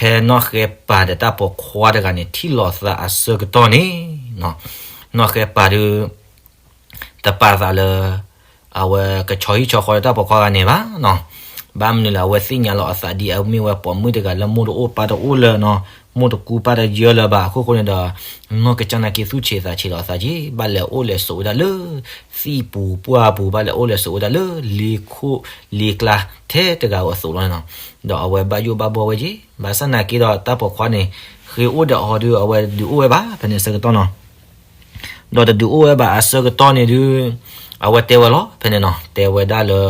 ဖဲနီၢ်ဃဲပၤဒီးတၢ်ပိာ်ခွါတဂၤန့ၣ် ထံၣ်လိာ်သးအဆၢကတီၢ်န့ၣ်, နီၢ်ဃဲပၤဒုး တပာ်သးလၢ အဝဲကဆီဟံၣ်ဆီဃီဒီးတၢ်ပိာ်ခွါတဂၤန့ၣ်ဘၣ်နီၤ. ဘၣ်မနုၤလဲၣ် အဝဲသ့ၣ်ညါလီၤအသးဒ်အမ့ၢ်ဝဲပိာ်မုၣ်တဂၤလၢမိၢ်တအိၣ်ပၢ်တအိၣ်လၢၤနီၤ, မိၢ်တကူပၢ်တယၢလၢၤဘၣ်အဃိဃိန့ၣ်ဒီး နီၢ်ကစၢ်နာ်က့သူၣ်ဆံးသးဆံးလီၤအသးက့ၤ ဘၣ်လဲၤအိၣ်လဲၤဆိးဝဲဒၣ်လၢ သံၣ်ပူၤပှၢ်ပူၤ ဘၣ်လဲၤအိၣ်လဲၤဆိးဝဲဒၣ်လၢ လ့ခိၣ်လ့ကျါထဲတဂၤဧိၤအသိးလီၤန့ၣ်နီၤ. ဒီးအဝဲဘၣ်ယိၣ်ဘၣ်ဘှီဝဲက့ၤ ဘၣ်ဆၣ်နာ်က့ဒီးတၢ်ပိာ်ခွါန့ၣ် ဃ့အိၣ်ဒီးအီၤဒုး အဝဲတဒုးအိၣ်ဝဲဘၣ် ဖဲန့ၣ်အဆၢကတီၢ်နီၤ. ဒီးတဒုးအိၣ်ဝဲဘၣ်အဆၢကတီၢ်န့ၣ်ဒုး အဝဲတဲဝဲလီၤ ဖဲန့ၣ်နီၤ, တဲဝဲဒၣ်လၢ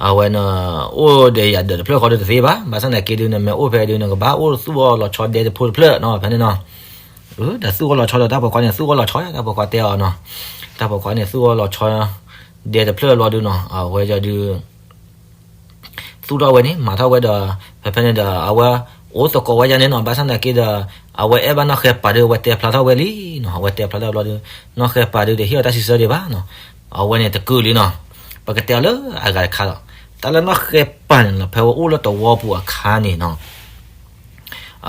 အဝဲန့ၣ် အိၣ်ဒီးယၤဒၢးတဖျၢၣ်ဃီဒုးတသ့ဘၣ်, ဘၣ်ဆၣ်နာ်က့ဒုး နမ့ၢ်အိၣ်ဖဲဒုး နကဘၣ်အိၣ်သူၣ်အီၣ်လီၤဆီဒဲတဖိတဖျၢၣ်နီၤ ဖဲန့ၣ်နီၤ. ဒီးသူၣ်အီၣ်လီၤဆီဒီးတၢ်ပိာ်ခွါန့ၣ် သူၣ်အီၣ်လီၤဆီ တၢ်ပိာ်ခွါတဲအီၤနီၤ, တၢ်ပိာ်ခွါန့ၣ် သူၣ်အီၣ်လီၤဆီ ဒဲတဖျၢၣ်လီၤဒုးနီၤ အဝဲဒုး သူၣ်ထီၣ်ဝဲန့ၣ် မၤထီၣ်ဝဲဒီး ဖဲဖဲန့ၣ်ဒီး အဝဲအိၣ်သကိးဝဲဒၣ်န့ၣ်နီၤ, ဘၣ်ဆၣ်နာ်က့ဒီး အဝဲအဲၣ်ဘၣ်နီၢ်ဃဲပၤဒုး အဝဲတဲဖျါထီၣ်ဝဲလံနီၤ, အဝဲတဲဖျါထီၣ်ဘျီဒုး နီၢ်ဃဲပၤဒုးတဟ့ၣ်အီၤတၢ်စံးဆၢဒံးဘၣ်နီၤ, အဝဲန့ၣ်တကုာ်လံနီၤ, ပကတဲအီၤလၢအဂၤတခါလီၤ, တၢ်လၢနီၢ်ဃဲပၤန့ၣ်နီၤ ဖဲဝဲအိၣ်လၢသဝီပူၤအခါန့ၣ်နီၤ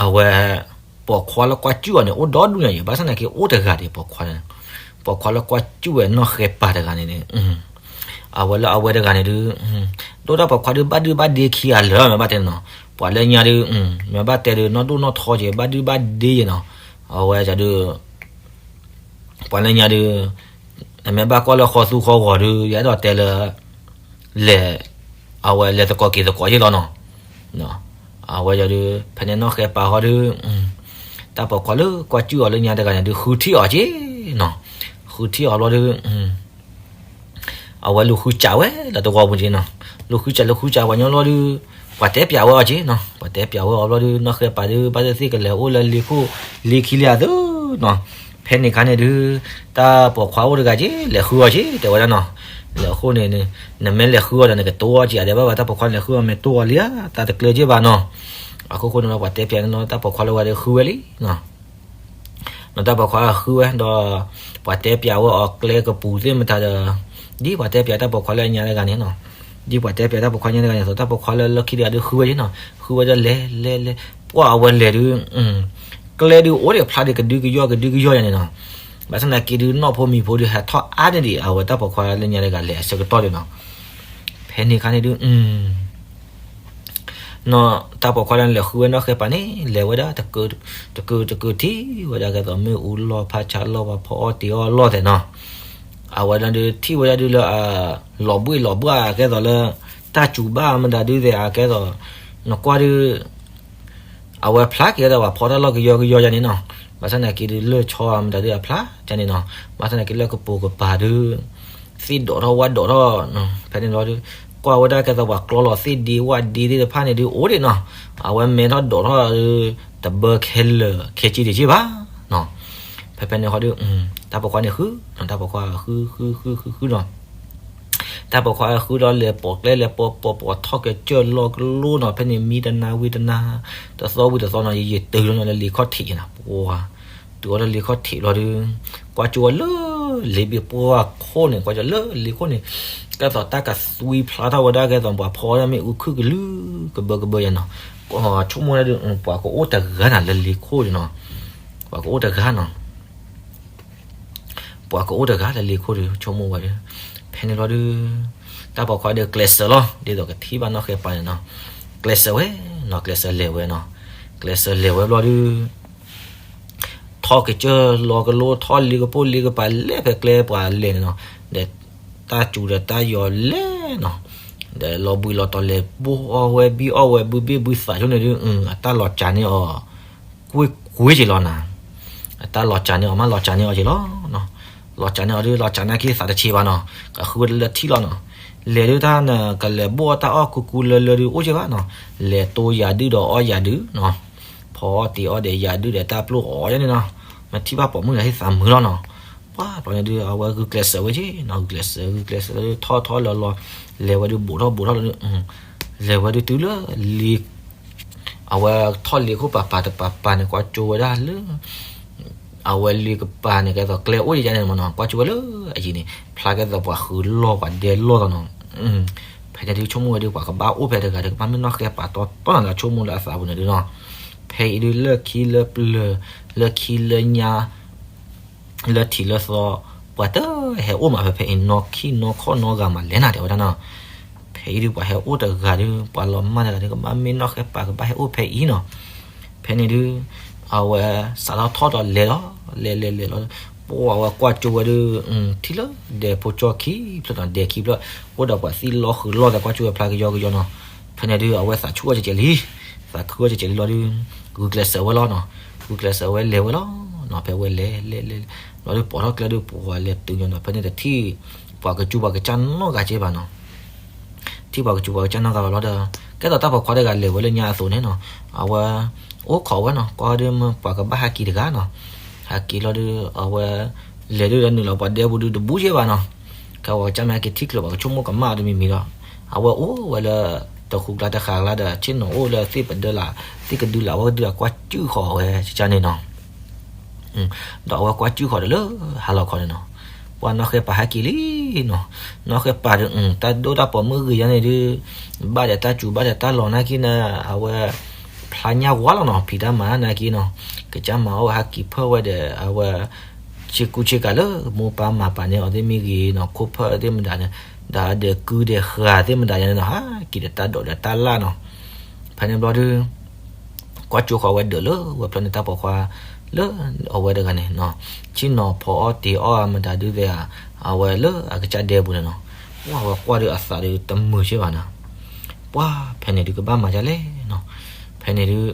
အဝဲ ပိာ်ခွါလၢကွၢ်စူၣ်အီၤန့ၣ် အိၣ်ဒီဒူၣ်ညါအံၤ ဘၣ်ဆၣ်နာ်က့အိၣ်တဂၤဒံးပိာ်ခွါန့ၣ်, ပိာ်ခွါလၢကွၢ်စူၣ်ဝဲနီၢ်ဃဲပၤတဂၤန့ၣ်န့ၣ်, အဝဲလၢအဝဲတဂၤန့ၣ်ဒုး ဒိၣ်တၢ်ပိာ်ခွါဒုးဘၣ်ဒုဘၣ်ဒ့ခံဂၤလၢာ်မ့ၢ်ဘၣ်တဲန့ၣ်နီၤ, ပှၤလၢညါဒုး မ့ၢ်ဘၣ်တဲဒုး နီၢ်ဒိၣ်နီၢ်ထီက့ၤ ဘၣ်ဒုဘၣ်ဒ့ယဲနီၤ, အဝဲဒုး ပှၤလၢညါဒုး နမ့ၢ်ဘၣ်ကွၢ်လၢဃီသူဃီဂီၤဒုး ယအဲၣ်ဒိးတဲလၢ လဲၤ အဝဲလဲၤသကိးက့ၤသကိးယဲလီၤနီၤ, အဝဲဒုး ဖဲန့ၣ်နီၢ်ဃဲပၤဃီဒုး တၢ်ပိာ်ခွါလၢကွၢ်စူၣ်အီၤလၢညါတဂၤန့ၣ်ဒုး ဃုထံၣ်အီၤက့ၤနီၤ, ဃုထံၣ်အီၤဘျီဒုး အဝဲလူၤဃုစးဝဲလၢသဝီပူၤက့ၤနီၤ, လူၤဃုစးလူၤဃုစးပှၤညီဘျီဒုး ပှၤတဲပျးဝဲအီၤက့ၤနီၤ, ပှၤတဲပျးဝဲအီၤဘျီဒုး နီၢ်ဃဲပၤဒုး ဘၣ်သ့ၣ်သ့ၣ်ကလဲၤအိၣ်လၢလ့ခိၣ်လ့ခံလံအသိးနီၤ, ဖဲန့ၣ်အခါန့ၣ်ဒုး တၢ်ပိာ်ခွါအိၣ်တဂၤက့ၤ လဲၤဃုအီၤက့ၤ တဲဝဲဒၣ်နီၤ, လဲၤအဃိန့ၣ် နမ့ၢ်လဲၤဃုအီၤဒီး နကတိၢ်အီၤက့ၤ အဒဲးဘၣ်ဘၣ် တၢ်ပိာ်ခွါလဲၤဃုအီၤမ့ၢ်တိၢ်အီၤလံဧါ တၢ်တကျၢၤက့ၤဘၣ်နီၤ, အခိၣ်ဃိန့ၣ် ပှၤတဲပျးန့ၣ်လီၤ တၢ်ပိာ်ခွါလၢဝဲဒုးဃုဝဲလံနီၤ နီၤ တၢ်ပိာ်ခွါဃုဝဲဒီး ပှၤတဲပျးဝဲအီၤကျဲကပူၤသ့ၣ်မတၤဒီး ဒ်ပှၤတဲပျးတၢ်ပိာ်ခွါလၢညါတဂၤန့ၣ်နီၤ, ဒ်ပှၤတဲပျးတၢ်ပိာ်ခွါညါတဂၤန့ၣ်အသိး တၢ်ပိာ်ခွါလၢလၢခံတဂၤဒုးဃုဝဲန့ၣ်နီၤ, ဃုဝဲဒီးလဲၤလဲၤလဲၤ ပှၢ်အဝဲလဲၤဒုး ကျဲဒုးအိၣ်ဒံးဖျါဒံးကဒုကယီၢ်ကဒုကယီၢ်ယါန့ၣ်နီၤ, ဘၣ်ဆၣ်သနာ်က့ဒုး နီၢ်ဖိမံၤဖိဒုးဟဲထီၣ်အါန့ၢ်ဒံး အဝဲတၢ်ပိာ်ခွါလၢညါတဂၤလဲၤအဆၢကတီၢ်ဒုးနီၤ, ဖဲန့ၣ်အခါန့ၣ်ဒုး နီၤ တၢ်ပိာ်ခွါလၢလဲၤဃုဝဲနီၢ်ဃဲပၤန့ၣ် လဲၤဝဲဒၣ် တကုာ်တကုာ်ထံၣ်ဝဲဒၣ်ကဲသိး မ့ၣ်အူလီၢ်ဖးဆါလီၢ် ပှၤဖီအီၣ်တ့ၤအီၣ်လီၢ်သဲးနီၤ, အဝဲဒၣ်ဒုးထံၣ်ဝဲဒၣ်ဒုးလၢအ လီၤဘှ့ၣ်လီၤဘှၣ်ကဲသိးလၢ တၢ်စူၤဘၣ်မတၤဒုးသဲးအကဲသိး နကွၢ်ဒုး အဝဲဖျါက့ၤဒီးပှၤဖီတၢ်လီၢ်ကယီကယီယါန့ၣ်နီၤ, ဘၣ်ဆၣ်သနာ်က့ဒုးလၢၢ်ဆီမတၤဒုးအဖျါကန့ၣ်နီၤ, ဘၣ်ဆၣ်သနာ်က့လၢကပိာ်ကပၤဒုး သ့ၣ်ဒိးထီၣ်ဝၣ်ဒိးထီၣ် ဖဲန့ၣ်လီၤဒုး ကွၢ်ဝဲဒၣ်ကဲသိးပှၤကျီလီၤသ့ၣ်ဒ့ဝၣ်ဒ့သ့ၣ်တဖၣ်န့ၣ်ဒုးအိၣ်ဒံးနီၤ, အဝဲမဲထီၣ်ဒိးထီၣ်ဒုး တဘၢခဲလၢာ်ခဲဆ့ဒံးက့ဘၣ်နီၤ, ဖဲဖဲန့ၣ်ဃီဒုး တၢ်ပိာ်ခွါန့ၣ်ဃု တၢ်ပိာ်ခွါဃုဃုဃုဃုနီၤ တၢ်ပိာ်ခွါဃုဒီးလဲၤပိာ်ကျဲလဲၤပိာ်ပိာ်ပိာ်ထီၣ်ကစၢၢ် လီၤကလိနီၤ, ဖဲန့ၣ်မံတနၤဝံၤတနၤ တသီဝံၤတသီနီၤ, ယယတုၤလီၤလၢလ့ခီၣ်ထံးက့နီၤ, ပှၤ တုၤအီၤလၢလ့ခီၣ်ထံးလီၤဒုး ကွၢ်ကၠိဝဲလၢ လ့ဘ့ၣ်ပှၢ်ခိၣ်န့ၣ် ကွၢ်ကၠိလၢလ့ခိၣ်န့ၣ် ကဲသိးတၢ်ကသွံဖျါထီၣ်ဝဲဒၣ်ကဲသိးပှၤဖီဒၣ်မ့ၣ်အူခုၣ်ကလုာ်ကဘၢကဘၢယါနီၤ, ဆိကမိၣ်ဒၣ်ဒုး ပှၤကအိၣ်တဂၤနၤလၢလ့ခိၣ်န့ၣ်နီၤ, ပှၤကအိၣ်တဂၤနီၤ ပှၤကအိၣ်တဂၤလၢလ့ခိၣ်ဒုး ဆိကမိၣ်ဝဲဒၣ်, ဖဲန့ၣ်လီၤဒုး တၢ်ပိာ်ခွါဒုးကျဲးစၢးလီၤ ဒ်သိးကထံၣ်ဘၣ်နီၢ်ဃဲပၤန့ၣ်နီၤ, ကျဲးစၢးဝဲနီၤ ကျဲးစၢးလဲၤဝဲနီၤ, ကျဲးစၢးလဲၤဝဲဘျီဒုး ထီၣ်ကစၢၢ်လီၤကလိ ထီၣ်လ့ကပိၢ်လ့ကပၤလဲၤဖဲကျဲပှၤလဲၤန့ၣ်နီၤ, ဒီးတၢ်စူၤဒီးတၢ်ယီၤလဲၤနီၤ, ဒီးလီၤဘှံးလီၤတီၤလဲၤဘိၣ်အီၣ်ဝဲဘံၣ်အီၣ်ဝဲဘုဘ့ၣ်ဘုသးဆိန့ၣ်ဒုး အတၢ်လီၤစှၤန့ၢ်အီၤ ကွ့ၢ်ကွ့ၢ်က့ၤလီၤနၤ, အတၢ်လီၤစှၤန့ၢ်အီၤ မ့ၢ်လီၤစှၤန့ၢ်အီၤက့ၤလီၤ, လီၤစှၤန့ၢ်အီၤဒုး လီၤစှၤနာ်က့သးတဆံးဘၣ်နီၤ, ကဃုဝဲလၢထံၣ်လီၤနီၤ, လဲၤဒုးတၢ်နကလဲၤဘိၣ်အီၣ်တၢ်အီၣ်ကူကူလၢလၢဒုးအိၣ်က့ၤဘၣ်နီၤ, လဲၤတိယၤဒုးဒီးအီၣ်ယၤဒုးနီၤ, ဖီအီၣ်တ့ၤအီၣ်ဒီးယၤဒုးဒီးတၢ်ပျိၢ်အီၣ်ယါန့ၣ်နီၤ, မ့ၢ်ထံၣ်ဘၣ်ပိာ်မုၣ်ဒီးဟ့ၣ်သးမုာ်လီၤနီၤ, ပှၤဘျီန့ၣ်ဒုး အဝဲဂုာ်ကျဲးစၢးဝဲက့ၤနီၤ, ဂုာ်ကျဲးစၢး ဂုာ်ကျဲးစၢးလီၤဒုး ထီၣ်ထီၣ်လီၤလီၤ, လဲၤဝဲဒုးဘူးထီၣ်ဘူးထီၣ်လီၤဒုး, လဲၤဝဲဒုးတုၤလၢလ့ အဝဲထီၣ်လ့ခိၣ်ပၤပၤတပၤပၤန့ၣ် ကွၢ်ကၠိဝဲဒၣ်လၢ အဝဲလ့ကပၤန့ၣ် ကဲသိးကျဲအိၣ်ယါန့ၣ်မ့ၢ်နီၤ, ကွၢ်ကၠိဝဲလၢအယံၤန့ၣ် ဖျါကဲသိးပှၤဃုလီၢ်ပှၤဒဲလီၢ်သီနီၤ, ဖဲ ဖဲန့ၣ်ဒုးဆိကမိၣ်ဝဲဒုး ပှၤကဘၣ်အိၣ်ဖဲတဂၤဒီး ကဘၣ်မ့ၢ်နီၢ်ဃဲပၤတီတီနၤဒီး ဆိကမိၣ်လၢအသးပူၤန့ၣ်ဒုးနီၤ, ဖဲအံၤဒုးလၢခံလၢပျၢၤ လၢခံလၢညါ လၢထံးလၢသီ ပှၤတဟဲအိၣ်မးဖဲဖဲအံၤ နီၢ်ခံနီၢ်ခီၣ်နီၢ်ဂၤမးလဲၣ်နၤ တဲဝဲဒၣ်နီၤ. ဖဲအံၤဒုးပှၤဟဲအိၣ်တဂၤဒုး ပှၤလီၤမၢ်တဂၤဒုး ကဘၣ်မ့ၢ်နီၢ်ဃဲပၤ ကဘၣ်ဟဲအိၣ်ဖဲအံၤနီၤ. ဖဲန့ၣ်ဒုး အဝဲစးထီၣ်ထီၣ်ဒီးလဲၤလီၤ လဲၤလဲၤလဲၤလီၤ ပှၤဝဲကွၢ်ကၠိဝဲဒုး ထံၣ်လၢဒဲဖိကၠီခံဖျၢၣ်နီၤ ဒဲခံဖျၢၣ် အိၣ်ဒီးပှၤသံၣ်လီၢ်ဃုာ်လီၢ်သး ကွၢ်ကၠိဝဲဖျါကယီကယီနီၤ. ဖဲန့ၣ်ဒုး အဝဲသးဆူၣ်အီၣ်ကဲကဲလံ သးခုအီၣ်ကဲကဲလံဘျီဒုး ဂုာ်ကျဲးစၢးဝဲလီၤနီၤ. ဂုာ်ကျဲးစၢးဝဲလဲၤဝဲလီၤနီၤ. ဖဲဝဲလဲၤလဲၤလဲၤ ဘျီဒုးပိာ်ထီၣ်ကျဲဒုး ပှၤလဲၤတုၤညီနီၤ. ဖဲန့ၣ်တထံၣ် ပှၤကစူၤပှၤကစၢ်နီတဂၤကဲဘၣ်နီၤ. ထံၣ်ပှၤကစူၤပှၤကစၢ်နီတဂၤဘၣ်ဘျီဒီး ကဲသိးတၢ်ပိာ်ခွါတဂၤလဲၤဝဲလၢညါအသိးန့ၣ်နီၤ, အဝဲအိၣ်ခိးဝဲနီၤ, ကွၢ်ဒုးမ့ၢ်ပှၤကဘၣ်ဟဲက့ၤတဂၤနီၤ. ဟဲက့ၤလီၤဒုး အဝဲလဲၤဒုးဒီးနုာ်လီၤပှၤဒဲပူၤဒုးတဘူးကဲဘၣ်နီၤ. ကဲဝဲကစၢ်မ့ၢ်ဟဲက့ၤထံၣ်ချုးဘၣ် ကဆိကမိၣ်ကမၣ်အီၤတမံၤမံၤဒီး အဝဲအိၣ်ဝဲလၢတဃူကျါတဃာ်ကျါဒီး ဆ့ၣ်နီၤအိၣ်လၢသ့ၣ်ပဒၢလး သ့ၣ်ကဒုလး အဝဲကဒုးကွၢ်စုၣ်ဃီၤဝဲကစၢ်န့ၣ်နီၤ. ဒီးအဝဲကွၢ်စုၣ်ဃီၤဒီးလၢဟါလီၤခီန့ၣ်နီၤ, ပှၤနီၢ်ဃဲပၤဟဲက့ၤလံနီၤ. နီၢ်ဃဲပၤဒီး တၢ်ဒိၣ်တၢ်ပိာ်မုၣ်ဂ့ၤယါန့ၣ်ဒုး ဘၣ်ဒီးတၢ်စူၤဘၣ်ဒီးတၢ်လီၤနာ်က့န့ၣ် အဝဲ ဖျါညၣ်ဝါလီၤနီၤ, ဖံးတၢ်မၤနာ်က့နီၤ, ကစၢ်မၤအီၣ်ဝဲဟးက့ၤဖၢၣ်ဝဲဒီး အဝဲ ဆ့ကူဆ့ကၤလၢမိၢ်ပၢ်မၤပာ်န့ၢ်အီၤသ့ၣ်မ့ၢ်ဂ့ၤနီၤ, ခိၣ်ဖၢၣ်သ့ၣ်မတၤန့ၣ် ဒီးဒဲးကုဒဲးဃာ်သ့ၣ်မတၤယါန့ၣ်နီၤ, ဟးက့ၤဒီးတၢ်ဒိးဒီးတၢ်လၣ်နီၤ. ဖဲန့ၣ်ဘျီဒုး ကွၢ်ကၠိဃီၤဝဲဒၢးလၢဝဲဖျၢၣ်န့ၣ် တၢ်ပိာ်ခွါလၢအဝဲတဂၤန့ၣ်နီၤ, ဆ့ၣ်နီၤဖီအီၣ်တ့ၤအီၣ်မတၤဒုးသဲဧါ, အဝဲလၢအကစၢ်ဒဲပူၤန့ၣ်နီၤ, ပှၢ်ဝဲကွၢ်ဒုးအသးဒုးတမုာ်ဆ့ဘၣ်နီၤ. ပှၢ်ဖဲန့ၣ်ဒုးကဘၣ်မၤဒ်လဲၣ်နီၤ, ဖဲန့ၣ်ဒုး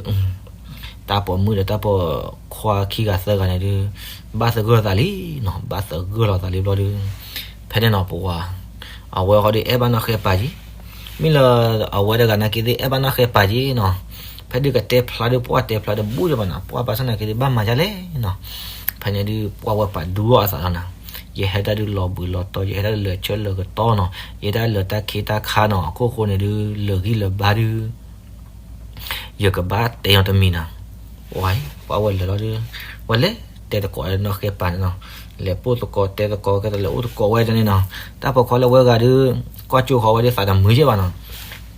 တၢ်ပိာ်မုၣ်ဒီးတၢ်ပိာ်ခွါခံဂၤသၢဂၤန့ၣ်ဒုး ဘၣ်သဂၢၢ်သးလံနီၤ, ဘၣ်သဂၢၢ်လီၤသးလံဘျီဒုး ဖဲန့ၣ်နီၤ ပဝၤ အဝဲဃီဒုးအဲၣ်ဘၣ်နီၢ်ဃဲပၤက့ၤ, မ့ၢ်လၢအဝဲတဂၤနာ်က့သ့ၣ်အဲၣ်ဘၣ်နီၢ်ဃဲပၤက့ၤနီၤ, ဖဲဒုးကတဲဖျါဒုး ပှၢ်တဲဖျါဒုးဘူးဒံးဘၣ်နီၤ, ပှၢ်ဘၣ်ဆၣ်နာ်က့ဒုးဘၣ်မၤဒ်လဲၣ်နီၤ. ဖဲန့ၣ်ဒုး ပှၢ်ဝဲပာ်ဒူအီၣ်အသးလီၤနီၤ, ယဟဲတၢ်ဒုးလီၤဘှံးလီၤတီၤ, ယဟဲတၢ်ဒုးလၢာ်ဆၢလၢာ်ကတီၢ်နီၤ, ယဟဲတၢ်လၢာ်တၢ်ခ့တၢ်ခါနီၤ, အခိၣ်ဃိန့ၣ်ဒုး လၢာ်ဂံၢ်လၢာ်ဘါဒုး ယကဘၣ်တဲအီၤတမံၤနီၤ. ပှၢ် ပှၢ်ဝဲလဲၤလီၤဒုး ဝဲလဲၤတဲသကိးနီၢ်ဃဲပၤန့ၣ်နီၤ, လဲၤပိၢ်သကိးတဲသကိး ကဲသိးလဲၤအိၣ်သကိးဝဲဒၣ်န့ၣ်နီၤ, တၢ်ပိာ်ခွါလၢဝဲဂၤဒုး ကွၢ်ကၠိဃီၤဝဲဒၣ်သးတမုာ်က့ဘၣ်နီၤ,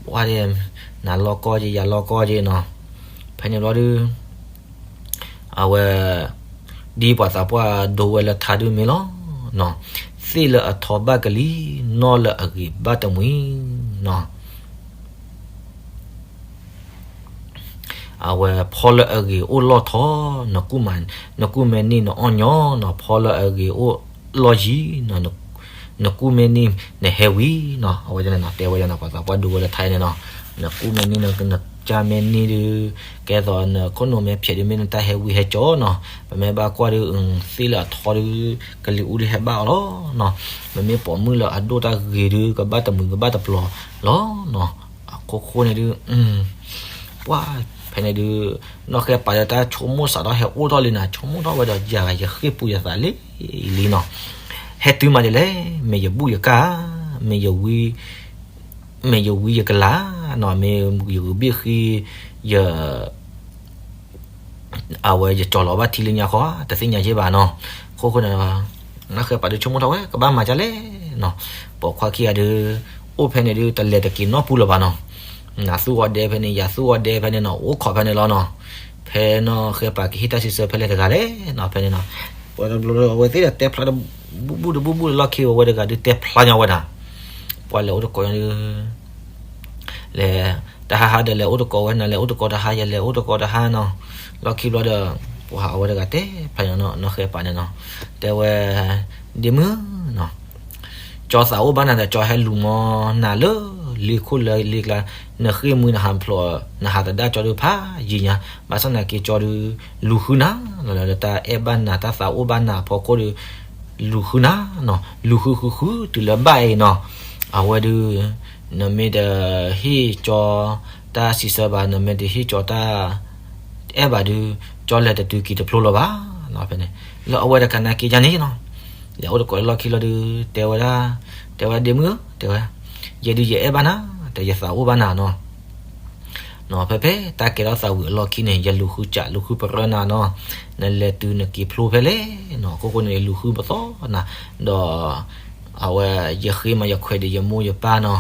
ပှၢ်ဒၣ် နၤလီၤကီက့ၤ ယၤလီၤကီက့ၤနီၤ, ဖဲန့ၣ်ဘျီဒုး အဝဲ ဒ်ပှၤသးပှၢ်ဒိဝဲလၢထါဒုးမ့ၢ်လီၤနီၤ, သ့ၣ်လၢအထီဘၣ်ကလံၤ နီၢ်လၢအဂ့ၤဘၣ်တမှံၤနီၤ. အဝဲဖီလၢအဂ့ၤအိၣ်လီၢ်ထီ, နကူၣ်မဲန့ၢ်နအီၣ်ညီနီၤ, ဖီလၢအဂ့ၤအိၣ်လီၢ်ယံၤနီၤ, နကူၣ်မဲန့ၢ်နဟဲဝံၤနီၤ, အဝဲန့ၣ်နီၤ တဲဝဲယၤနီၤ, ပှၤသးပှၢ်ဒိဝဲလၢထါန့ၣ်နီၤ, နကူၣ်မဲန့ၢ်နကၢ်မဲန့ၢ်ဒုး ကဲသိးနခိၣ်နူာ်မ့ၢ်ဖျဲးဒုး မ့ၢ်နတၢ်ဟဲဝံၤဟဲကၠီနီၤ, ပမ့ၢ်ဘၣ်ကွၢ်ဒုး သ့ၣ်လၢအထီဒုး ကလံၤအူဒုးဟဲဘၣ်အီၤလီၤနီၤ, မ့မ့ၢ်ပိာ်မုၣ်လၢအဒိၣ်တၢ်ဂ့ၤဒုး ကဘၣ်တမှံၤကဘၣ်တပျီၤလီၤနီၤ. အခိၣ်ဃိန့ၣ်ဒုး ပှၢ်ဖဲန့ၣ်ဒုး နီၢ်ဃဲပၤဒီးတၢ်ဆိကမိၣ်စးထီၣ်ဟဲအိၣ်ထီၣ်လံနီၤ, ဆိကမိၣ်ထီၣ်ဝဲဒီးယၤဂၤယဃ့ၢ်ပူၤယသးလံလံနီၤ, ဟဲတုၤမးဒ်လဲၣ်, မ့ၢ်ယဘူၣ်ယကၢ်, မ့ၢ်ယဝံ မ့ၢ်ယဝံယကလၤနီၤ, မ့ၢ်ယဂုာ်ဘ့ၣ်ဃံ ယ အဝဲယကၠီၤလီၤဘၣ်ထံလၢညါဃီ တသ့ၣ်ညါက့ဘၣ်နီၤ. အခိၣ်ဃိန့ၣ် နီၢ်ဃဲပၤဒုးဆိကမိၣ်ထီၣ်ဝဲ ကဘၣ်မၤဒ်လဲၣ်နီၤ. ပိာ်ခွါခံဂၤဒုး အိၣ်ဖဲန့ၣ်ဒုး တလဲၤတက့ၤနီတပူၤလၢၤဘၣ်နီၤ. နသူၣ်ဝဲဒဲဖဲန့ၣ် ယၤသူၣ်ဝဲဒဲဖဲန့ၣ်နီၤ, အိၣ်ခိးဖဲန့ၣ်လီၤနီၤ. ဖဲနီၢ်ဃဲပၤကဟ့ၣ်တၢ်စံးဆၢဖဲလဲၣ်တဂၤလဲၣ်နီၤ, ဖဲန့ၣ်နီၤ. ပှၤတဘျီဘျီအဝဲသ့ၣ်ဒီးတဲဖျါတဘူၣ်တဘူၣ်တဘူၣ်လၢလီၢ်ခံဝဲဝဲတဂၤဒုးတဲဖျါညီဝဲဒၣ် ပှၤလဲၤအိၣ်တကိးညါဒုး လဲၤ တဟါဟါဒီးလဲၤအိၣ်တကိးဝဲနီၤ, လဲၤအိၣ်တကိးတဟါ ယလဲၤအိၣ်တကိးတဟါနီၤ. လီၢ်ခံဘျီဒီး ပှၤအဝဲတဂၤတဲဖျါညီနီၤ နီၢ်ဃဲပၤန့ၣ်နီၤ, တဲဝဲ ဒ့မုၣ်နီၤ, ကၠီသးအိၣ်ဘၣ်နၤဒီး ကၠီဟဲလူၤမီနၤလၢ လ့ခိၣ်လၢလ့ကျါ, နဃ့ၢ်မှံနဟးဖျိး နဟးသဒၣ်ကၠီဒုးဖးယံာ်ညါ, ဘၣ်ဆၣ်သနာ်က့ကၠီဒုး လူၤဃုနၤလီၤလၢတၢ်အဲၣ်ဘၣ်နၤ တၢ်သးအိၣ်ဘၣ်နၤအဖီခိၣ်ဒီး လူၤဃုနၤနီၤ, လူၤဃုဃုဃုတုၤလၢဘၣ်အံၤနီၤ. အဝဲဒုး နမ့ၢ်တဟ့ၣ်ကၠီတၢ်စံးဆၢဘၣ်, နမ့ၢ်တဟ့ၣ်ကၠီတၢ်အဲၣ်ဘၣ်ဒုး ကၠီလဲၤတတုၤက့ၤတဖျိလၢၤဘၣ်နီၤ. ဖဲန့ၣ် လၢအဝဲတခါနာ်က့ယါန့ၣ်နီၤ, လဲၤအိၣ်တကိးလၢလီၢ်ခံလီၤဒုး တဲဝဲဒၣ်, တဲဝဲဒၣ်ဒ့မုၣ်ဧၢ တဲဝဲ, ယဲဒုးယအဲၣ်ဘၣ်နၤ, တဲယသးအိၣ်ဘၣ်နၤနီၤ. နီၤ ဖဲဖဲတၢ်ကဲထီၣ်သးဝံၤအလီၢ်ခံန့ၣ် ယလူၤဃုစး လူၤဃုပရၢနၤနီၤ, နလဲၤတုၤနက့ၤဖျိဖဲလဲၣ်နီၤ. အခိၣ်ဃိန့ၣ် ယလူၤဃုပသီနၤ, ဒီး အဝဲယဃ့မးယခွဲးဒီးယမိၢ်ယပၢ်နီၤ,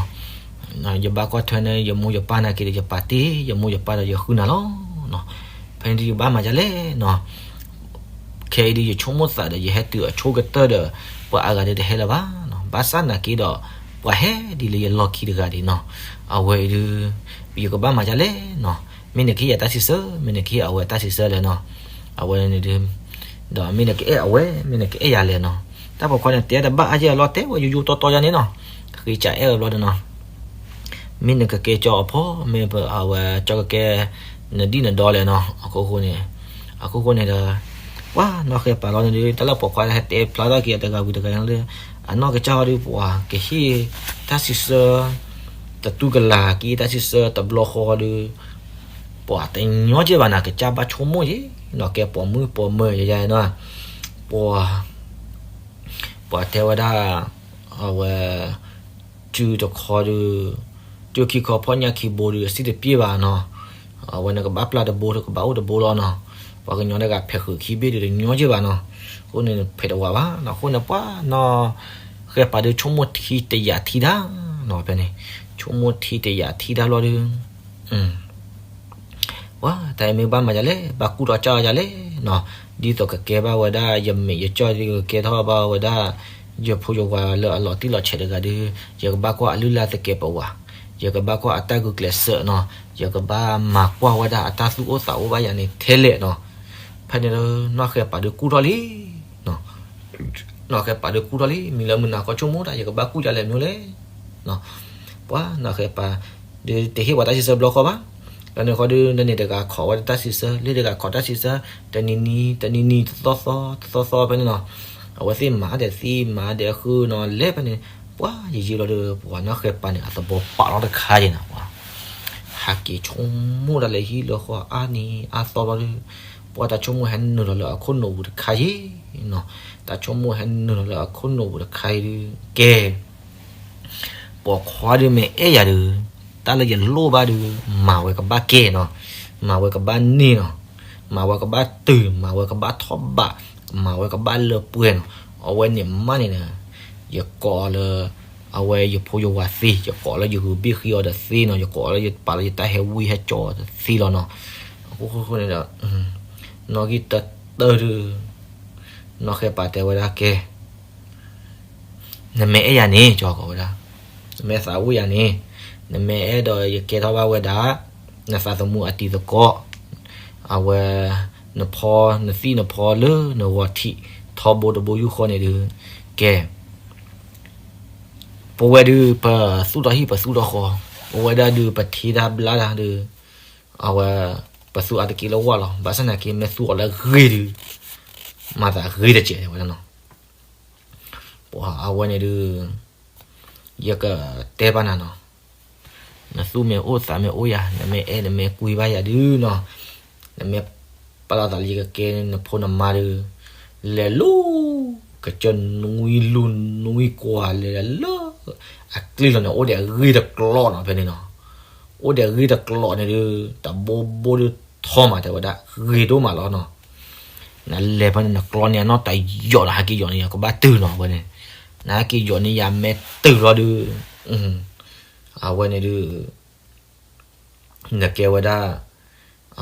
ယဘၣ်ကွၢ်ထွဲန့ၣ် ယမိၢ်ယပၢ်နာ်က့ဒီး ယပာ်တ့ၢ်ယမိၢ်ယပၢ်ဒီး ယဃုနၤလီၤ. ဖဲန့ၣ်ဒုး ယကဘၣ်မၤဒ်လဲၣ်နီၤ. ခဲအံၤဒုး ယဆိကမိၣ်သးဒီး ယဟဲတုၤအဆိကတၢၢ်ဒီး ပှၤအါဂၤဒုးတဟဲလၢၤဘၣ်နီၤ. ဘၣ်ဆၣ်နာ်က့ဒီး ပှၤဟဲဒ်လၢယလီၢ်ခံတဂၤဒံးနီၤ. အဝဲအံၤဒုး ယကဘၣ်မၤဒ်လဲၣ်နီၤ. မ့ၢ်နကဟ့ၣ်ယၤတၢ်စံးဆၢ, မ့ၢ်နကဟ့ၣ်အဝဲတၢ်စံးဆၢလဲၣ်နီၤ. အဝဲန့ၣ်ဒုး ဒီးမ့ၢ်နကအဲၣ်အဝဲ, မ့ၢ်နကအဲၣ်ယၤလဲၣ်နီၤ. တၢ်ပိာ်ခွါန့ၣ် တဲတဘၣ်အါယဲၢ်အလီၢ် တဲဝဲယိယိတီတီယါန့ၣ်နီၤ. ဃ့ကအဲၣ်အဘျီဒီးနီၤ, မ့ၢ်နကကဲကၠီအဖီ, မ့ၢ်အဝဲကၠီကကဲနဒံၣ်နဒီလဲၣ်နီၤ. အခိၣ်ဃိန့ၣ်, အခိၣ်ဃိန့ၣ်ဒီး ပှၤနီၢ်ဃဲပာ်လီၤန့ၣ်ဒုး တၢ်လၢပိာ်ခွါဟဲတဲဖျါထီၣ်က့ၤအတဂၤဝံၤတဂၤန့ၣ်ဒီး အနီၢ်ကစၢ်ဟီဒုး ပှၤကဟ့ၣ်တၢ်စံးဆၢ တတူၢ်ကလာ်က့ၤ တၢ်စံးဆၢတဘျီဃီဒုး ပှၤတညီကဲဘၣ်နီၤ. ကစၢ်ဘၣ်ဆိကမိၣ်ယံၤနီၤ, ကဲပိာ်မုၣ်ပိာ်မၢၤယယါနီၤ. ပှၤ ပှၤတဲဝဲဒၣ် အဝဲ စုတခီဒုး, စုခံခီဖီၣ်ညၣ်ခံဘိဒုး အစံၣ်တပျ့ၢ်ဘၣ်နီၤ. အဝဲန့ၣ်ကဘၣ်ပျၢ်တဘိ ကဘၣ်အိၣ်တဘိလီၤနီၤ. ပှၤကညီတဂၤဖဲးဃုာ်ခံဘ့ၣ်ဒုး တညီကဲဘၣ်နီၤ. အဃိန့ၣ် ဖဲးတဝးဘၣ်နီၤ. အဃိန့ၣ် ပှၤနီၢ်ဃဲပာ်ဒုး ဆိကမိၣ်ထံတယာ်ထံတၢ်နီၤ. ဖဲန့ၣ် ဆိကမိၣ်ထံတယာ်ထံတၢ်လီၤဒုး ပှၤတၢ်အံၤမ့ၢ်ဘၣ်မၤဒ်လဲၣ်, ဘၣ်ကူၣ်ထီၣ်ကၢ်အီၤဒ်လဲၣ်နီၤ. ဒ်သိးကကဲဘၣ်ဝဲဒၣ် ယမဲာ်ယကၠီၣ်ဒ်ကကဲထီၣ်ဘၣ်ဝဲဒၣ် ယဖိယဝၤလၢအလီၤတံၢ်လီၤဆဲးတဂၤဒုး, ယကဘၣ်ကွၢ်အလုၢ်အလၢ်သကဲးပဝး, ယကဘၣ်ကွၢ်အတၢ်ဂုာ်ကျဲးစၢးနီၤ, ယကဘၣ်မၤကွၢ်ဝဲဒၣ်အတၢ်သူၣ်အိၣ်သးအိၣ်ဘၣ်ယၤန့ၣ်ထဲလဲၣ်နီၤ. ဖဲန့ၣ်ဒီး နီၢ်ဃဲပာ်ဒုးကူၣ်ထီၣ်လံ နီၢ်ဃဲပာ်ဒုးကူၣ်ထီၣ်လံ, မံၤလၢမုၢ်နၤခီဆိကမိၣ်တၢ် ယကဘၣ်ကူၣ်ယၤလဲၣ်မနုၤလဲၣ်. ပှၤနီၢ်ဃဲပာ်ဒုး တဟ့ၣ်ပှၤတၢ်စံးဆၢဘျီဃီဘၣ်. လၢန့ၣ်ဃီဒုး လၢန့ၣ်တဂၤခိးဝဲဒၣ်တၢ်စံးဆၢ, လၢတဂၤခိးတၢ်စံးဆၢ, တနံၤနံၤ တနံၤနံၤ တသီသီ တသီသီဖဲန့ၣ်နီၤ. အဝဲသ့ၣ်မၤဒဲးသံ မၤဒဲးဃုနီၤ လဲၤဖဲန့ၣ် ပှၤယံာ်ယံာ်လီၤဒီး ပှၤနီၢ်ဃဲပာ်န့ၣ် အသဘီပာ်လီၤတခါယဲၢ်နီၤ. ပှၤ ဟးက့ၤဆိကမိၣ်ဒၣ်လၢဟံၣ်လၢဃီအါနံၤအါသီလီၤဒီး ပှၤတၢ်ဆိကမိၣ်ဟဲနုာ်လီၤလၢအခိၣ်နူာ်ပူၤတခါယဲၢ်နီၤ. တၢ်ဆိကမိၣ်ဟဲနုာ်လီၤလၢအခိၣ်နူာ်ပူၤတခါအံၤဒုး ကဲ ပိာ်ခွါဒုးမ့ၢ်အဲၣ်ယၤဒုး တၢ်လၢယလိၣ်ဘၣ်ဒုး မၤဝဲကဘၣ်ကဲနီၤ, မၤဝဲကဘၣ်န့ၢ်နီၤ, မၤဝဲကဘၣ်တုၤ, မၤဝဲကဘၣ်ထီၣ်ဘး, မၤဝဲကဘၣ်လၢပှဲၤနီၤ. အဝဲန့ၣ်မးန့ၣ် ယကိးလၢ အဝဲယဖိယဝၤသ့, ယကိးလၢယဂုာ်ဘ့ၣ်ဃံအီၤဒီးသ့နီၤ, ယကိးလၢယပာ်လၢယတၢ်ဟဲဝံဟဲကၠီအီၤဒီးသ့လီၤနီၤ. အဃိန့ၣ်ဒီး နီၢ်ဂံၢ်တၢတၢဒုး နီၢ်ဃဲပာ်တဲဝဲဒၣ်ကဲ နမ့ၢ်အဲၣ်ယၤန့ၣ် ကၠီကိးဝဲဒၣ်, နမ့ၢ်သးအိၣ်ယၤန့ၣ်, နမ့ၢ်အဲၣ်ဒိးယကဲထီၣ်ဘၣ်ဝဲဒၣ် နသးသမူအတံၤသကိး, အဝဲ နဖီ နသံၣ်နဖီလၢနဂီၤထံး ထီဘိတဘိယူၢ်ဃီန့ၣ်ဒုး, ကဲ ပဝဲဒုး ပသူၣ်ထီၣ်ဟံၣ်ပသူၣ်ထီၣ်ဃီ, ပဝဲဒၣ်ဒုး ပထံတၢ်ဘျၣ်တၢ်ဒုး, အဝဲ ပသူၣ်အါတက့ၢ်လၢဝၢ်လီၤ. ဘၣ်ဆၣ်သနာ်က့ မ့ၢ်သူၣ်အီၤလၢဂ့ၤဒုး မၤသးဂ့ၤတစဲးဝဲဒၣ်နီၤ. ပှၤအဝဲန့ၣ်ဒုး ယကတဲဘၣ်နၤနီၤ, နသူၣ်မ့ၢ်အိၣ်သးမ့ၢ်အိၣ်ယၤ, နမ့ၢ်အဲၣ်နမ့ၢ်ကွံဘၣ်ယၤဒုးနီၤ, နမ့ၢ်ပာ်လီၤသးလၢယကကဲနဖိနမါဒုး, လဲၤလူၤ ကစၢၢ်နွံလူၤနွံကွၢ်လဲၤလၢ အကျ့လီၤန့ၣ် အိၣ်ဒီးအဂ့ၢ်တကျိာ်နီၤ ဖဲန့ၣ်နီၤ. အိၣ်ဒီးအဂ့ၢ်တကျိာ်န့ၣ်ဒုး တဘိဘိဒုးထီမးတဲဝဲဒၣ် ဂ့ၤဒိၣ်မးလီၤနီၤ. နလဲၤဖဲန့ၣ် နကျီန့ၢ်အနီၢ်တယိာ်ဒီး ဟဲက့ၤယိာ်န့ၢ်ယၤကဘၣ်တုၤနီၤ ဝဲန့ၣ်, နဟဲက့ၤယိာ်န့ၢ်ယၤမ့ၢ်တုၤလီၤဒုး, အဝဲန့ၣ်ဒုး နကဲဝဲဒၣ်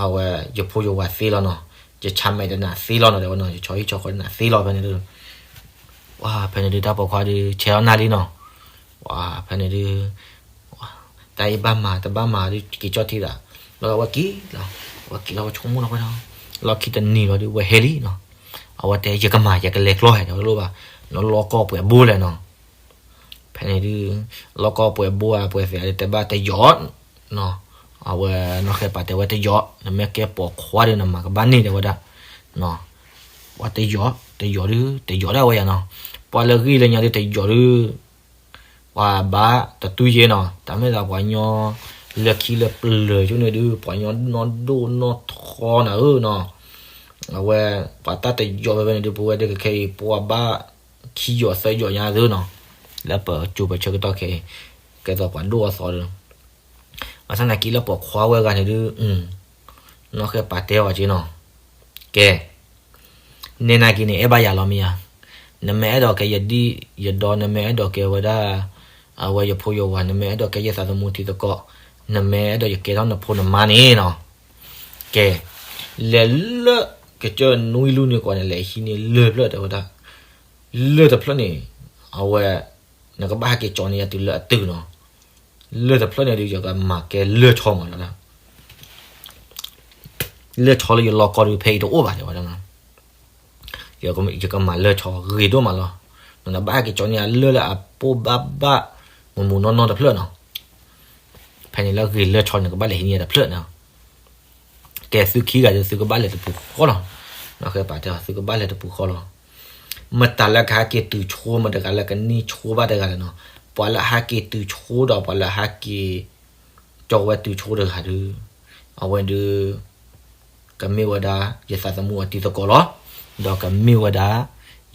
အဝဲ ယဖိယဝၤသ့လီၤနီၤ, ယဆါမဲာ်တနၤသ့လီၤနီၤ တဲဝဲနီၤ, ယဆီဟံၣ်ဆီဃီတနၤသ့လီၤ ဖဲန့ၣ်ဒုး, ပှၤဖဲန့ၣ်ဒုး တၢ်ပိာ်ခွါဒုး ဆဲးထီၣ်နၢ်လံနီၤ, ပှၤဖဲန့ၣ်ဒုး တၢ်အံၤဘၣ်မၤ တဘၣ်မၤဒုး က့ၤကၠီၣ်ထံသး, လီၤဝဲက့ၤလီၤ, ဝဲက့ၤလီၤ ဝဲဆိကမိၣ်လီၤဝဲနီၤ, လီၢ်ခံတနံၤလီၤဒုး ဝဲဟဲလံနီၤ, အဝဲတဲ ယကမၤ ယကလဲၤကျီဟဲ တဲဝဲလိၣ်ဘၣ်, နလီၢ်ကီၢ်ပှဲၤဘိလဲၣ်နီၤ ဖဲန့ၣ်ဒုး လီၢ်ကီၢ်ပှဲၤဘိဧါ ပှဲၤသဲးဧါဒုး တဲဘၣ်တယိာ်, အဝဲနီၢ်ဃဲပာ်တဲဝဲတယိာ်, နမ့ၢ်ကဲပိာ်ခွါဒုး နမၤကဘၣ်န့ၢ်တဲဝဲဒၣ်, ပှၤတယိာ် တယိာ်ဒုး တယိာ်ဒၣ်ဝဲယၤနီၤ, ပှၤလၢဂ့ၢ်လၢညါဒုး တယိာ်ဒုး ပှၤဘၣ်တတူၢ်ယဲနီၤ, တၢ်မ့ၢ်သးပှၤညီလၢခံလၢပျၢၤကၠိန့ၣ်ဒုး ပှၤညီနီၢ်ဒိၣ်နီၢ်ထီနၤဧၢနီၤ, အဝဲ ပှၤတၢ်တယိာ်ဖဲဖဲန့ၣ်ဒုး ပဝဲဒုးကခဲအံၤ ပှၤဘၣ်ခံယိာ်သၢယိာ်ညါသုနီၤ, လၢပစိၤပဆၢကတီၢ်ခဲအံၤ ကဲသိးပှၤဒိၣ်အသီဒီး ဘၣ်ဆၣ်သနာ်က့လၢပိာ်ခွါဝဲဂၤန့ၣ်ဒုး နီၢ်ဃဲပာ်တဲအီၤက့နီၤ, ကဲ နဲနာ်က့န့ၣ် အဲၣ်ဘၣ်ယၤလီၤမ့ၢ်ဧါ, နမ့ၢ်အဲၣ်ဒိးကဲယဒံၣ်ယဒီ နမ့ၢ်အဲၣ်ဒိးကဲဝဲဒၣ် အဝဲယဖိယဝၤ နမ့ၢ်အဲၣ်ဒိးကဲယသးသမူထံသကိး, နမ့ၢ်အဲၣ်ဒိးယကဲထီၣ်နဖိနမါန့ၣ်နီၤ, ကဲ, လဲၤလၢကစၢၢ်နွံလူၢ်န့ၣ်ကီးန့ၣ် လဲၤဟံးန့ၢ်လၢၢ်ဖျၢၣ်တဲဝဲဒၣ်, လၢၢ်တဖျၢၣ်န့ၣ်, အဝဲ, နကဘၣ်ဟဲက့ၤကၠီန့ၢ်ယၤတုၤလၢအတုၤနီၤ, လၢၢ်တဖျၢၣ်န့ၣ်ဒီး ယကမၤကဲလၢၢ်ဆီမးလီၤ, လၢၢ်ဆီလၢယလီၢ်ကီၢ်ဒီး ဖဲအံၤတအိၣ်ဘၣ်တဲဝဲဒၣ် ယကမၤလၢၢ်ဆီဂ့ၤဒိၣ်မးလီၤ. နဘၣ်ဟဲက့ၤကၠီန့ၢ်အလၢၢ်လၢအပိၢ်ဘၣ်ဘၣ် မူၤမူၤနီၢ်နီၢ်တဖျၢၣ်နီၤ, ဖဲန့ၣ်လၢဂ့ၤလၢၢ်ဆီန့ၣ် နကဘၣ်လဲၤဟံးန့ၢ်တဖျၢၣ်နီၤ, ကဲသုခံဂၤဒီး သုကဘၣ်လဲၤတပူၤဃီလီၤ. နီၢ်ဃဲပာ်တဲအီၤ သုကဘၣ်လဲၤတပူၤဃီလီၤ. မတၤလၢကဟဲက့ၤတုၤဆိ မတၤတဂၤလၢကန့ၢ်ဆိဘၣ်တဂၤဒီးနီၤ, ပှၤလၢဟဲက့ၤတုၤဆိဒီး ပှၤလၢဟဲက့ၤ ကၠီဝဲတုၤဆိတဂၤဒီး, အဝဲဒုး ကမ့ၢ်ဝဲဒၣ် ယသးသမူအတံၤသကိးလီၤ. ဒီးကမ့ၢ်ဝဲဒၣ်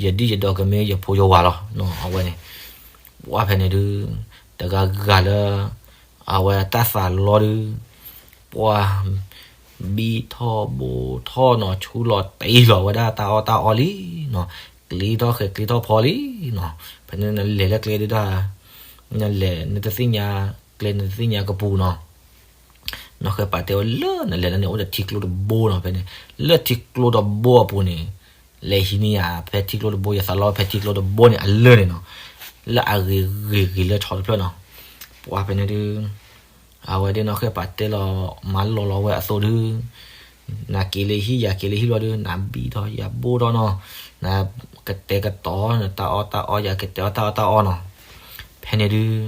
ယဒံၣ်ယဒီ ကမ့ၢ်ယဖိယဝၤလီၤ. အဝဲန့ၣ်, ပှၤဖဲန့ၣ်ဒုး, တဂၤဂၤလၢ အဝဲတၢ်သးလီဒုး, ပှၤ ဘံထီၣ်ဘိထီၣ်နီၤ ဆူလီၤတ့ၢ်လီၤဝဲဒၣ်တၢ်အီၣ်တၢ်အီလံနီၤ, ကျ့ထီၣ်ဃဲၤကျ့ထီၣ်ဖီလံနီၤ, ဖဲန့ၣ်နလဲၤလၢကျဲဒုးတၢ်, နလဲၤနတသ့ၣ်ညါကျဲနတသ့ၣ်ညါကပူၤနီၤ နီၢ်ဃဲပာ်တဲဝဲလၢနလဲၤလၢန့ၣ် အိၣ်ဒီးထံကျိတဘိနီၤ ဖဲန့ၣ်, လၢထံကျိတဘိအပူၤန့ၣ်, လဲၤဟံးန့ၢ်ယၤ ဖဲထံကျိတဘိ ယသးလီဖဲထံကျိတဘိန့ၣ်အလၢၢ်န့ၣ်နီၤ, လၢအဂ့ၤဂ့ၤဂ့ၤလၢၢ်ဆီတဖျၢၣ်နီၤ, ပှၤဖဲန့ၣ်ဒုး, အဝဲဒၣ်နီၢ်ဃဲပာ်တဲလီၤ မၤလီၤလီၤဝဲအသိးဒုး, နက့ၤလၢဟံၣ် ယက့ၤလၢဟံၣ်လီၤဒုး နဘံထီၣ်ယဘိထီၣ်နီၤ, နကတဲာ်ကတီၤ နတၢ်အီၣ်တၢ်အီ ယကတဲာ်အီၣ်တၢ်အီၣ်တၢ်အီနီၤ, ဖဲန့ၣ်ဒုး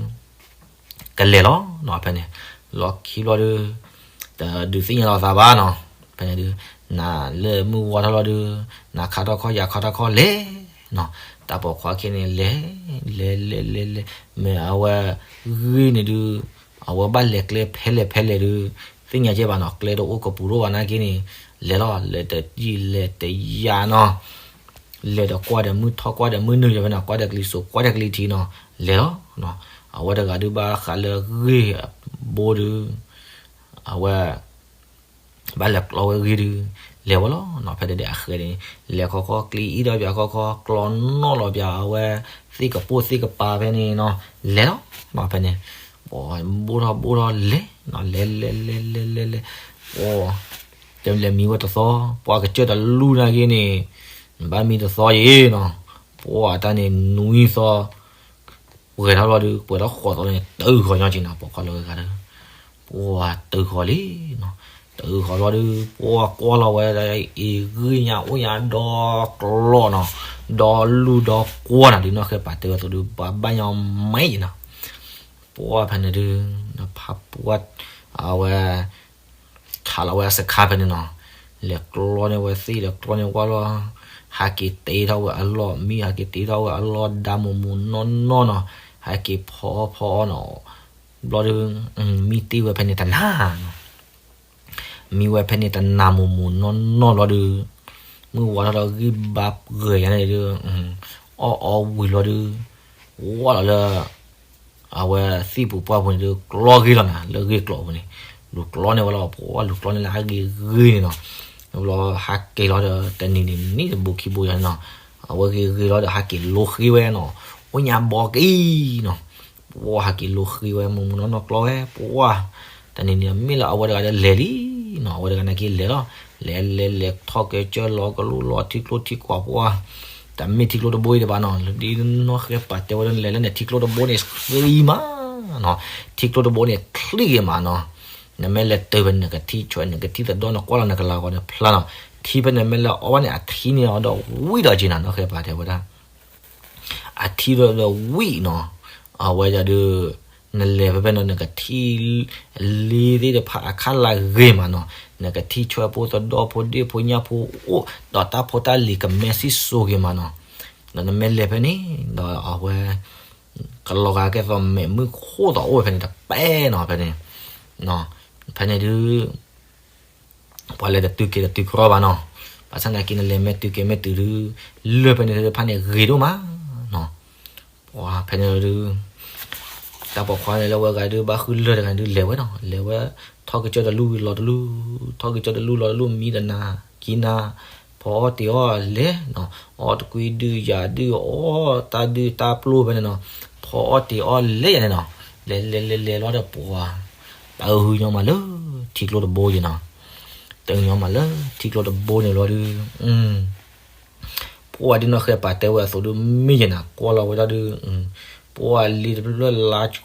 ကလဲၤလီၤနီၤ ဖဲန့ၣ်, လီၢ်ခံဘျီဒုး, တဒုးသ့ၣ်ညါလီၤသးဘၣ်နီၤ, ဖဲန့ၣ်ဒုး, နလၢမုၢ်ဝါထီၣ်လီၤဒုး, နခါထီၣ်ခီၣ် ယခါထီၣ်ခီၣ်လဲၤနီၤ, တၢ်ပိာ်ခွါခဲန့ၣ်လဲၤ, လဲၤလဲၤလဲၤလဲၤ, မ့ၢ်အဝဲ, ဂ့ၢ်န့ၣ်ဒုး, အဝဲဘၣ်လဲၤကျဲဖဲလဲၣ်ဖဲလဲၣ်ဒုး, သ့ၣ်ညါကဲဘၣ်နီၤ ကျဲတအိၣ်ကပူၤဒိၣ်ဘၣ်နာ်က့န့ၣ်, လဲၤလီၤ လဲၤတယံာ်လဲၤတယၤနီၤ လဲၤဒီးကွၢ်ဒီးမုၢ်ထီၣ်ကွၢ်ဒီးမုၢ်နုာ်ယၤဖဲန့ၣ် ကွၢ်ဒီးကလံၤစိးကွၢ်ဒီးကလံၤထံးနီၤ, လဲၤလီၤ, အဝဲတဂၤဒုးဘၣ်ဃးလၢဂ့ၢ်အဘိဒုး, အဝဲ, ဘၣ်လဲၤကျီဝဲဂ့ၢ်ဒုး, လဲၤဝဲလီၤနီၤ ဖဲဒဲဒဲအဃဲန့ၣ်, လဲၤခီခီကျံအံၣ်ဒီးပၠးခီခီကျီနီၣ်လီၤပၠးအဝဲ, သ့ၣ်ကပိၢ်သ့ၣ်ကပၤဖဲန့ၣ်နီၤ, လဲၤလီၤနီၤ ဖဲန့ၣ်, ဘိၣ်ထီၣ်ဘိၣ်ထီၣ်လဲၤနီၤ လဲၤလဲၤလဲၤလဲၤလဲၤလဲၤ, ပှၤ တလဲၤမံဝဲတသီ, ပှၤကစၢၢ်တလူၢ်နာ်က့န့ၣ်, ဘၣ်မံတသီယံၤနီၤ, ပှၤတၢ်န့ၣ်နွံသီ, ပှဲၤထီၣ်လီၤဒုး ပှဲၤထီၣ်ဃိးသီန့ၣ် တုၤဃီၤညီက့နီၤ ပိာ်ခွါလီၤဂ့ၤဂၤဒီး, ပှၤတုၤဃီၤလံနီၤ, တုၤဃီၤလီၤဒုး ပှၤကွၢ်လီၤဝဲဒၣ်အံၤဂ့ၢ်ညါအိၣ်ညါဒီကျီနီၤ, ဒီလူၢ်ဒီကွၢ်နၤဒုး နီၢ်ဃဲပာ်တဲဝဲသိးဒုး ပှၤဘၣ်ညီမးယံၤနီၤ, ပှၤဖဲန့ၣ်ဒုး, ဖးပှၤ, အဝဲ ခးလီၤဝဲအစခါဖဲန့ၣ်နီၤ, လဲၤကျီန့ၢ်ဝဲသ့ၣ် လဲၤကျီန့ၢ်ဝဲလီၤ, ဟဲက့ၤတ့ထီၣ်ဝဲအလီၢ် မံဟဲက့ၤတ့ထီၣ်ဝဲအလီၢ်ဒါမူးမူးနီၢ်နီၢ်နီၤ, ဟဲက့ၤဖီအီၣ်ဖီအီၣ်နီၤ, ဘျီဒုး, မံတ့ၢ်ဝဲဖဲန့ၣ်တနၤနီၤ, မံဝဲဖဲန့ၣ်တနၤမူးမူးနီၢ်နီၢ်ဘျီဒုး, မုၢ်ဝါထီၣ်ဒီးဂံၢ်ဘါဂဲၤညါန့ၣ်ဒုး, အီၣ်အီဝံၤလီၤဒုး, ဝါလီၤလၢ အဝဲသ့ၣ်ပူၤပှၢ်ပူၤန့ၣ်ဒုး ကျီဂ့ၤလီၤနၤ လၢဂ့ၢ်ကျိၤပူၤန့ၣ်, လူၤကျီန့ၢ်ဝဲလီၤ ပှၤလူၤကျီန့ၢ်လၢအဂ့ၤဂ့ၤန့ၣ်နီၤ, ဘျီဟးက့ၤလီၤဒီး တနံၤန့ၣ်နံၣ်တဘိခံဘိယါန့ၣ်နီၤ, အဝဲဂ့ၤဂ့ၤလီၤဒီးဟးက့ၤလိဃ့ဝဲနီၤ, အိၣ်ညါဘီက့ၤနီၤ, ပှၤဟးက့ၤလိဃ့ဝဲ မူးမူးနီၢ်နီၢ်ကျီဝဲ ပှၤ, တနံၤန့ၣ်မ့ၢ်လၢအဝဲတဂၤဒီးလဲၤလံနီၤ, အဝဲတဂၤန့ၣ်က့ၤလဲၤလီၤ, လဲၤလဲၤလဲၤထီၣ်ကဲကၢၢ်လီၤကလိလီၤထံကျိထံကွာ်ပှၤ တမ့ၢ်ထံကျိတဘိအံၤတဘၣ်နီၤ, ဒ်နီၢ်ဃဲပာ်တဲဝဲဒၣ်န့ၣ် လဲၤလၢန့ၣ် ထံကျိတဘိန့ၣ်ချံမးနီၤ, ထံကျိတဘိန့ၣ်ချံဂ့ၤမးနီၤ, နမ့ၢ်လဲၤတုၤဖဲန့ၣ် နကထံၣ်ဆွဲ နကထံၣ်သဒီၣ် နကွၢ်လီၤနကလၤဂီၤန့ၣ်ဖျါနီၤ, ထံဖဲန့ၣ်မ့ၢ်လဲၤအီၣ်ဘၣ်န့ၣ် အထံန့ၣ်အီၤဒီးဝံၣ်ဒီးက့ၤနၤ နီၢ်ဃဲပာ်တဲဝဲဒၣ် အထံဒီးဝံၣ်နီၤ, အဝဲဒၣ်ဒီး နလဲၤဖဲဖဲန့ၣ် နကထံၣ် လ့သ့ၣ်တဖၣ်အခါလၢဂ့ၤမးနီၤ, နကထံၣ်ဆွဲဖိသဒီၣ်ဖိဒ့ၣ်ဖိညၣ်ဖိအိၣ် ဒီးတၢ်ဖိတၢ်လံၤကမဲစံၣ်စိၤဂ့ၤမးနီၤ, ဒီးနမ့ၢ်လဲၤဖဲန့ၣ် ဒီးအဝဲ ကလီၤဂာ်ကဲသိးမဲာ်မုၢ်ခိၣ်သိးအိၣ်ဝဲဖဲန့ၣ်တပဲနီၤ ဖဲန့ၣ်, ဖဲန့ၣ်ဒုး ပှၤလဲၤတတုၤက့ၤတတုၤကရီဘၣ်နီၤ, ဘၣ်ဆၣ်သနာ်က့ နလဲၤမ့ၢ်တုၤက့ၤမ့ၢ်တုၤဒုး လၢၢ်ဖဲန့ၣ်သ့ၣ်တဖၣ်န့ၣ်ဂ့ၤဒိၣ်မးနီၤ, ပှၤဖဲန့ၣ်ဒုး တၢ်ပိာ်ခွါန့ၣ်လၢဝဲဂၤဒုး ဘၣ်ဃုလၢၢ်တဂၤန့ၣ်ဒုး လဲၤဝဲနီၤ, လဲၤဝဲ ထီၣ်ကစၢၢ်တလူၢ်လီၤတလူၢ်, ထီၣ်ကစၢၢ်တလူၢ်လီၤတလူၢ် မံတနၤ ခံနၤ, ဖီအီၣ်တ့ၤအီၣ်လဲၤနီၤ, အီၣ်တကွံဒုးယၤဒုး အီၣ်တၢ်ဒုးတၢ်ပျိၢ်ဖဲန့ၣ်နီၤ, ဖီ အီၣ်အီၣ်တ့ၤအီၣ်လဲၤယၤန့ၣ်နီၤ, လဲၤလဲၤလဲၤလဲၤလီၤဒီးပှၤ တၢ်အုၣ်ညီမးလၢထံကျိတဘိယဲနီၤ, တၢ်အုၣ်ညီမးလၢထံကျိတဘိန့ၣ်လီၤဒီး ပှၤဒ်နီၢ်ဃဲပာ်တဲဝဲအသိးဒုးမ့ၢ်ယဲနီၤ, ကွၢ်လီၤဝဲဒၣ်ဒုး ပှၤလံတဖျၢၣ်လါကီ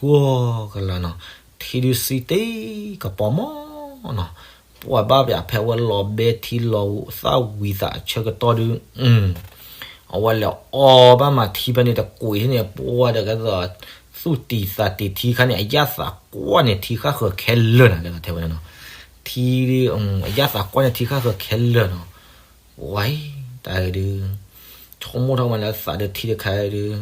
ကလၤနီၤ, ထံဒုးစံတ့ၢ်ကပီၤမးနီၤ, ပှၤဘၣ်ပၠးဖဲဝဲလီၤဘဲထံလီၤသၣ်ဝံၤသးအဆၢကတီၢ်ဒုး အဝဲလဲၤအီဘၣ်မးထံဖဲန့ၣ်တကွံာ်န့ၣ် ပှၤဒီးကဲသိး သူၣ်တံၢ်သးတံၢ်ထံခါန့ၣ် အယၣ်သးကွၢ်န့ၣ်ထံဃၣ်ဃၢၤခဲလၢာ်နီၤ, ကဲသိးထဲဝဲနီၤ, ထံ အယၣ်သးကွၢ်န့ၣ်ထံဃၣ်ဃၢၤခဲလၢာ်နီၤ, ဝဲ တၢ်ဒုး ဆိကမိၣ်ထီၣ်မးလၢသးဒုးထံတခါဒုး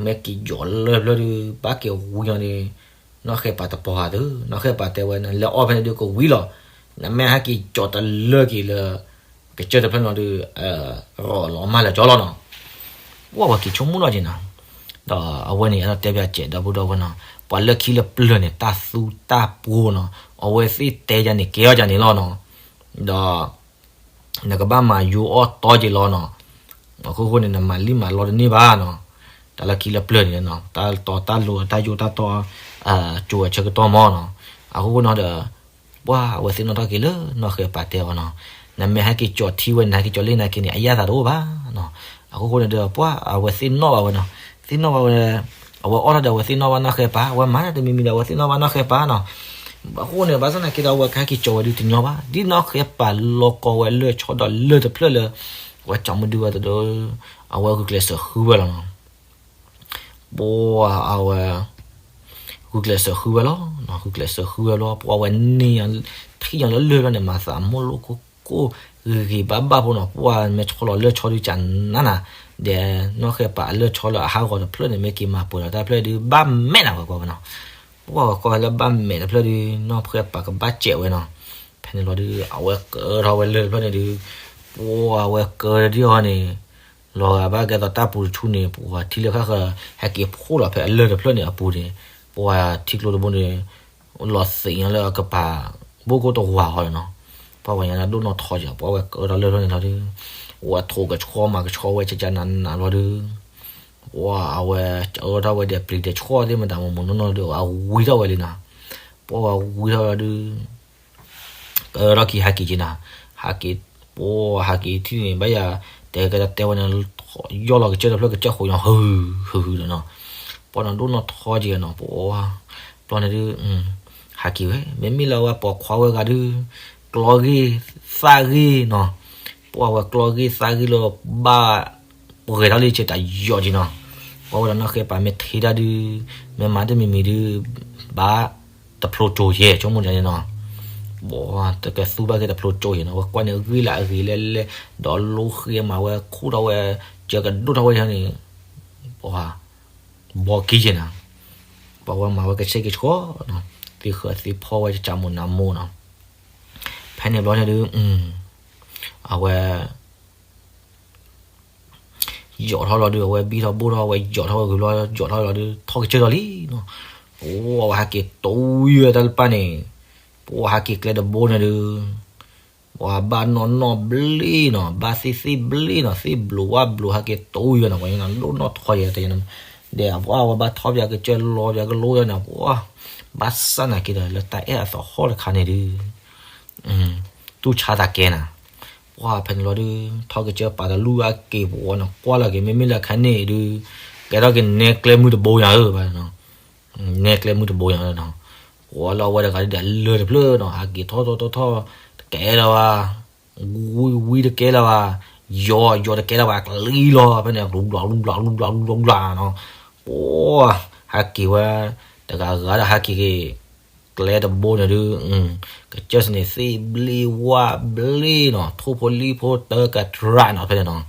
မ့ၢ်က့ၤယီၤလၢဖျၢၣ်ဒုး ဘၣ်က့ၤဝံၤအီၤန့ၣ် နီၢ်ဃဲပာ်တပီၤဧါသၢ, နီၢ်ဃဲပာ်တဲဝဲန့ၣ် လဲၤအီဖဲန့ၣ်ဒုးကဝံၤလီၤ, နမ့ၢ်ဟဲက့ၤကၠီၤတလၢက့ၤလၢ ကစၢၢ်တဖျၢၣ်နီၤဒုး ရီၣ်လီၤမၢ်လၢာ်ကၠီလီၤနီၤ, ပှၤဝဲက့ၤဆိကမိၣ်ထီၣ်က့ၤနီၤ, ဒီးအဝဲန့ၣ် အဲၣ်ဒိးတဲပၠးစဲးဒီပုၢ်ဒီဝဲၢ်နီၤ, ပှၤလၢခံလၢပျၢၤန့ၣ် တၢ်သူတၢ်ပှိၤနီၤ, အဝဲသ့ၣ်တဲယၤန့ၣ်ကဲထီၣ်ယၤန့ၣ်လီၤနီၤ, ဒီး နကဘၣ်မၤယိအီၣ်တီက့ၤလီၤနီၤ, အခိၣ်ဃိန့ၣ် နမၤလံၣ်မၤလီတန့ၢ်ဘၣ်နီၤ, တၢ်လၢခံလၢပျၢၤန့ၣ်နီၤ တၢ်တီတၢ်လိၤတၢ်ယိတၢ်တီ ကၠိအဆၢကတီၢ်မးနီၤ, အခိၣ်ဃိနီၤဒီး ပှၤအဝဲသ့ၣ်နီၣ်ထီၣ်က့ၤလၢနီၢ်ဃဲပာ်တဲအီၤနီၤ, နမ့ၢ်ဟဲက့ၤကၠီၤထံဝဲ နဟဲက့ၤကၠီၤလ့ၣ်နၤက့ၤန့ၣ် အယၣ်သးတအိၣ်ဘၣ်နီၤ, အခိၣ်ဃိန့ၣ်ဒီး ပှၤအဝဲသ့ၣ်နီၣ်ဘၣ်ဝဲနီၤ, သ့ၣ်နီၣ်ဘၣ်ဝဲ အဝဲအီၣ်ထီၣ်ဒီးအဝဲသ့ၣ်နီၣ်ဘၣ်နီၢ်ဃဲပာ်, အဝဲမၤတမံၤမံၤဒီးအဝဲသ့ၣ်နီၣ်ဘၣ်နီၢ်ဃဲပာ်နီၤ, အဃိန့ၣ် ဘၣ်ဆၣ်သနာ်က့ဒီး အဝဲကဟဲက့ၤကၠီၤဝဲဒုးတညီဘၣ်, ဒ်နီၢ်ဃဲပာ်လီၤကီဝဲလၢာ်ဆီဒီးလၢာ်တဖျၢၣ်လၢ အဝဲကၠီမုၢ်ဒုဝဲတဒၢ အဝဲဂုာ်ကျဲးစၢးဃုဝဲလီၤနီၤ, ပှၤအဝဲ ဂုာ်ကျဲးစၢးဃုဝဲလီၤ, ဂုာ်ကျဲးစၢးဃုဝဲလီၤ, ပှၤဝဲန့ၢ် ထံၣ်ညီလၢလၢၢ်ဘျီန့ၣ် မၤသးမိၢ်လိၣ်ကိၢ်ကိၢ် ဂ့ၤဂ့ၤဘၣ်ဘၣ်ဖိနီၤ, ပှၤမ့ၢ်ဆီလီၤလၢာ်ဆီဒုးကနၣ်နၤ, ဒီးနီၢ်ဃဲပာ်အလၢာ်ဆီလၢအဟးဂီၤတဖျၢၣ်န့ၣ် မ့ၢ်က့ၤမၤပှဲၤဒီးတၢ်ဖျၢၣ်ဒုး ဘၣ်မဲာ်နၤဝဲကွၢ်ဝဲနီၤ, ပှၤဝဲကွၢ်ဝဲလၢဘၣ်မဲာ်တဖျၢၣ်ဒုး နီၢ်ဃဲပာ်ကဘၣ်စဲးဝဲနီၤ, ဖဲန့ၣ်လီၤဒုး အဝဲကၢထီၣ်ဝဲလၢာ်တဖျၢၣ်န့ၣ်ဒုး ပှၤဝဲကၢဒ်အီၤန့ၣ် လီၤဂာ်ဘၣ်ကဲသိးတၢ်ပူၤတဆူန့ၣ် ပှၤထံလၢာ်ဃၣ်ဃၢၤ ဟဲက့ၤဖှိၣ်လီၤဖဲအလၢာ်တဖျၢၣ်န့ၣ်အပူၤန့ၣ်, ပှၤထံကျိတဘိန့ၣ် လီၤသ့ၣ်ညါလၢအကပၤ ဘိၣ်ကိၢ်တဝၤဃီလီၤနီၤ, ပှၤဝဲညါဒိၣ်နီၢ်ထီက့ၤ ပှၤဝဲကၢထီၣ်လၢာ်တဖျၢၣ်န့ၣ်လီၤဒုး ဝဲထိးကဆှီမၤကဆှီဝဲကကနးနးလီၤဒုး ပှၤအဝဲကၢထီၣ်ဝဲဒီးပျံၤဒီးဆှီသ့ၣ်မတၤမူးမူးနီၢ်နီၢ်ဒုး အဝံထီၣ်ဝဲလံနီၤ, ပှၤဝဲဝံထီၣ်ဝဲဒုး ကၢထီၣ်က့ၤဟဲက့ၤက့ၤနီၤ, ဟဲက့ၤ ပှၤဟဲက့ၤထံၣ်န့ၣ် ဘၣ်ယၤ တဲကတဲဝဲန့ၣ် ယီၢ်လီၤကစၢၢ်တဖျၢၣ်ကစၢၢ်ဃိးညီ ဟု ဟု ဟု လီၤနီၤ, ပှၤနီၤဒိၣ်နီၢ်ထီက့ၤနီၤ, ပှၤ ဘျီန့ၣ်ဒုး ဟဲက့ၤဝဲ မ့မ့ၢ်လၢအဝဲပိာ်ခွါဝဲဂၤဒုး ကျီဂ့ၢ်သးဂ့ၢ်နီၤ, ပှၤဝဲကျီဂ့ၢ်သးဂ့ၢ်လၢဘၣ် ပှဲၤထီၣ်လံကတၢၢ်ယီၤက့ၤနီၤ, ပှၤဝဲဒီးနီၢ်ဃဲပာ်မ့ၢ်ထံတၢ်ဒုး မ့ၢ်မၤတမံၤမံၤဒုး ဘၣ်တဖျိကၠိယဲၢ် ဆိကမိၣ်ယဲၢ်န့ၣ်နီၤ, ပှၤတကဲသူဘၣ်က့ၤတဖျိကၠိယဲၢ်နီၤ, ဝဲကွၢ်န့ၣ်ဂ့ၢ်လၢအဂ့ၤလဲၣ်လဲၣ် ဒီးလိဃ့မၤဝဲခူၣ်ထီၣ်ဝဲ ကၢကဒိၣ်ထီၣ်ဝဲန့ၣ် ပှၤ ဘီကံယဲၢ်နီၤ, ပှၤဝဲမၤဝဲကဆ့ကဆှီနီၤ, သ့ဃၢၤသ့ဖီဝဲကကးမူးနးမူးနီၤ, ဖဲန့ၣ်ဘျီန့ၣ်ဒုး အဝဲ ယီၤထီၣ်လီၤဒုး အဝဲဘံထီၣ်ဘိၣ်ထီၣ် အဝဲယီၤထီၣ်ဝဲဂ့ၤဘျီ ယီၤထီၣ်လီၤဒုး ထီၣ်ကစၢၢ်လီၤလံနီၤ, ပှၤဝဲဟဲက့ၤတူၢ်ဝဲတၢ်တပၣ်န့ၣ်, ပှၤဟဲက့ၤကျဲတဘိန့ၣ်ဒုး ပှၤဘၣ်နီၢ်နီၢ်ဘျ့နီၤ ဘၣ်သ့ၣ်သ့ၣ်ဘျ့နီၤ သ့ၣ်ဘျိးဝၣ်ဘျိးဟဲက့ၤတူၢ်ဝဲနီၤ ပှၤညီနၤဒိၣ်နီၢ်ထီယဲၢ်တယဲၢ်နီၤ, ဒီးပှၤဝဲဘၣ်ထီၣ်ပၠးကစၢၢ်လီၤပၠးကလိယဲၢ်နီၤ ပှၤ ဘၣ်ဆၣ်နာ်က့ဒီးလၢတၢ်အဲၣ်အသးဟီၣ်တခါန့ၣ်ဒုး တူၢ်ဆါသးကဲနၤ, ပှၤဖဲန့ၣ်လီၤဒုး ထီၣ်ကစၢၢ်ပာ်တလူၢ်အက့ၤပဝီနီၤ ကွၢ်လီၤက့ၤ မ့မ့ၢ်လၢခါန့ၣ်ဒုး ကဲထီၣ်က့ၤနဲကျဲမုၢ်တဘိညါဧၢဘၣ်နီၤ, နဲကျဲမုၢ်တဘိညါနီၤ, ပှၤလၢအဝဲတဂၤဒုးဒီးလၢၢ်တဖျၢၣ်နီၤ ဟဲက့ၤထီၣ်ထီၣ်ထီၣ်ထီၣ် တကဲလၢၤဘၣ်, ဝံဝံတကဲလၢၤဘၣ်, ယီၤယီၤတကဲလၢၤဘၣ် ကလံၤလီၤ ဖဲန့ၣ် လူၤဘျီလူၤဘျီလူၤဘျီလူၤဘျီနီၤ, ပှၤ ဟဲက့ၤဝဲ တဂၤဂၤဒီးဟဲက့ၤက့ၤ ကျဲတဘိန့ၣ်ဒုး ကစၢၢ်စ့ၢ်န့ၣ် သ့ၣ်ဘျ့ဝၣ်ဘျ့နီၤ ထိၣ်ဖိလံၣ်ဖိတၢကတြၢ်နီၤ ဖဲန့ၣ်နီၤ,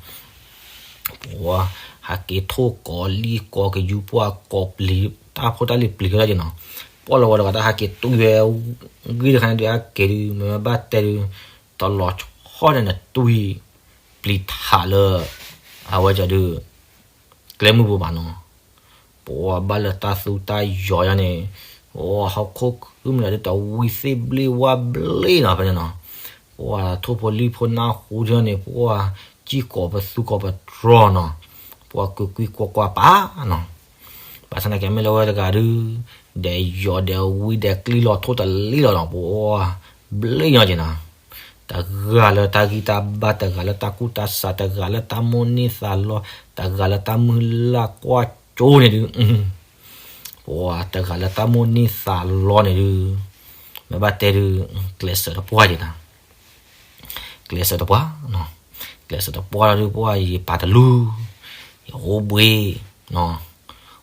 ပှၤ ဟဲက့ၤထိၣ်ကိးလံၣ်ကိးကယူၤ ပှၤကိးပျံၤ တၢ်ဖိတၢ်လံၤပျံၤခဲလၢာ်က့ၤနီၤ, ပှၤလၢဝဲတဂၤတၢ်ဟဲက့ၤတွံၢ်ဝဲ ဂ့ၢ်တခါန့ၣ်ဒုး ဟဲက့ၤဒုး မ့ၢ်ဘၣ်တဲဒုး တလီၤဆီန့ၣ်နတွံၢ် ပျံၤထးလၢ အဝဲကၠီဒုး ကျဲမုၢ်ပူၤဘၣ်နီၤ, ပှၤဘၣ်လၢတၢ်သူတၢ်ယီၤယါန့ၣ်, ပှၤဟီၣ်ခိၣ်ခုမနုၤဒ် တဝံသ့ၣ်ဘျ့ဝၣ်ဘျ့နီၤ ဖဲန့ၣ်နီၤ, ပှၤထိၣ်ဖိလံၣ်ဖိနၢ်ဟူဒ်န့ၣ် ပှၤစံၣ်ကိးပသူကိးပတြီၤနီၤ, ပှၤကွံာ်ကွံာ်ကွၢ်ကွၢ်ပာ်နီၤ, ပ ဘၣ်ဆၣ်သနာ်က့မ့ၢ်လၢဝဲတဂၤဒုး ဒီးယီၤဒီးဝံဒီးကျံလီၤထိၣ်တလံလီၤနီၤ ပှၤ ဘျ့ညီက့ၤနီၤ, တဂၤလၢတၢ်ဂံၢ်တၢ်ဘါ တဂၤလၢတၢ်ကူၣ်တၢ်ဆး တဂၤလၢတၢ်မိၣ်န့ၢ်သးလီ တဂၤလၢတၢ်မုၢ်လၢ်ကွၢ်ကၠိန့ၣ်ဒုး ပှၤတဂၤလၢတၢ်မိၣ်န့ၢ်သးလီန့ၣ်ဒုး မ့ၢ်ဘၣ်တဲဒုး ကျဲးစၢးတပှၢ်က့ၤနီၤ ကျဲးစၢးတပှၢ်နီၤ, ကျဲးစၢးတပှၢ်လီၤဒုး ပှၤယပာ်တလူၢ်, ယအိၣ်ဘှံး,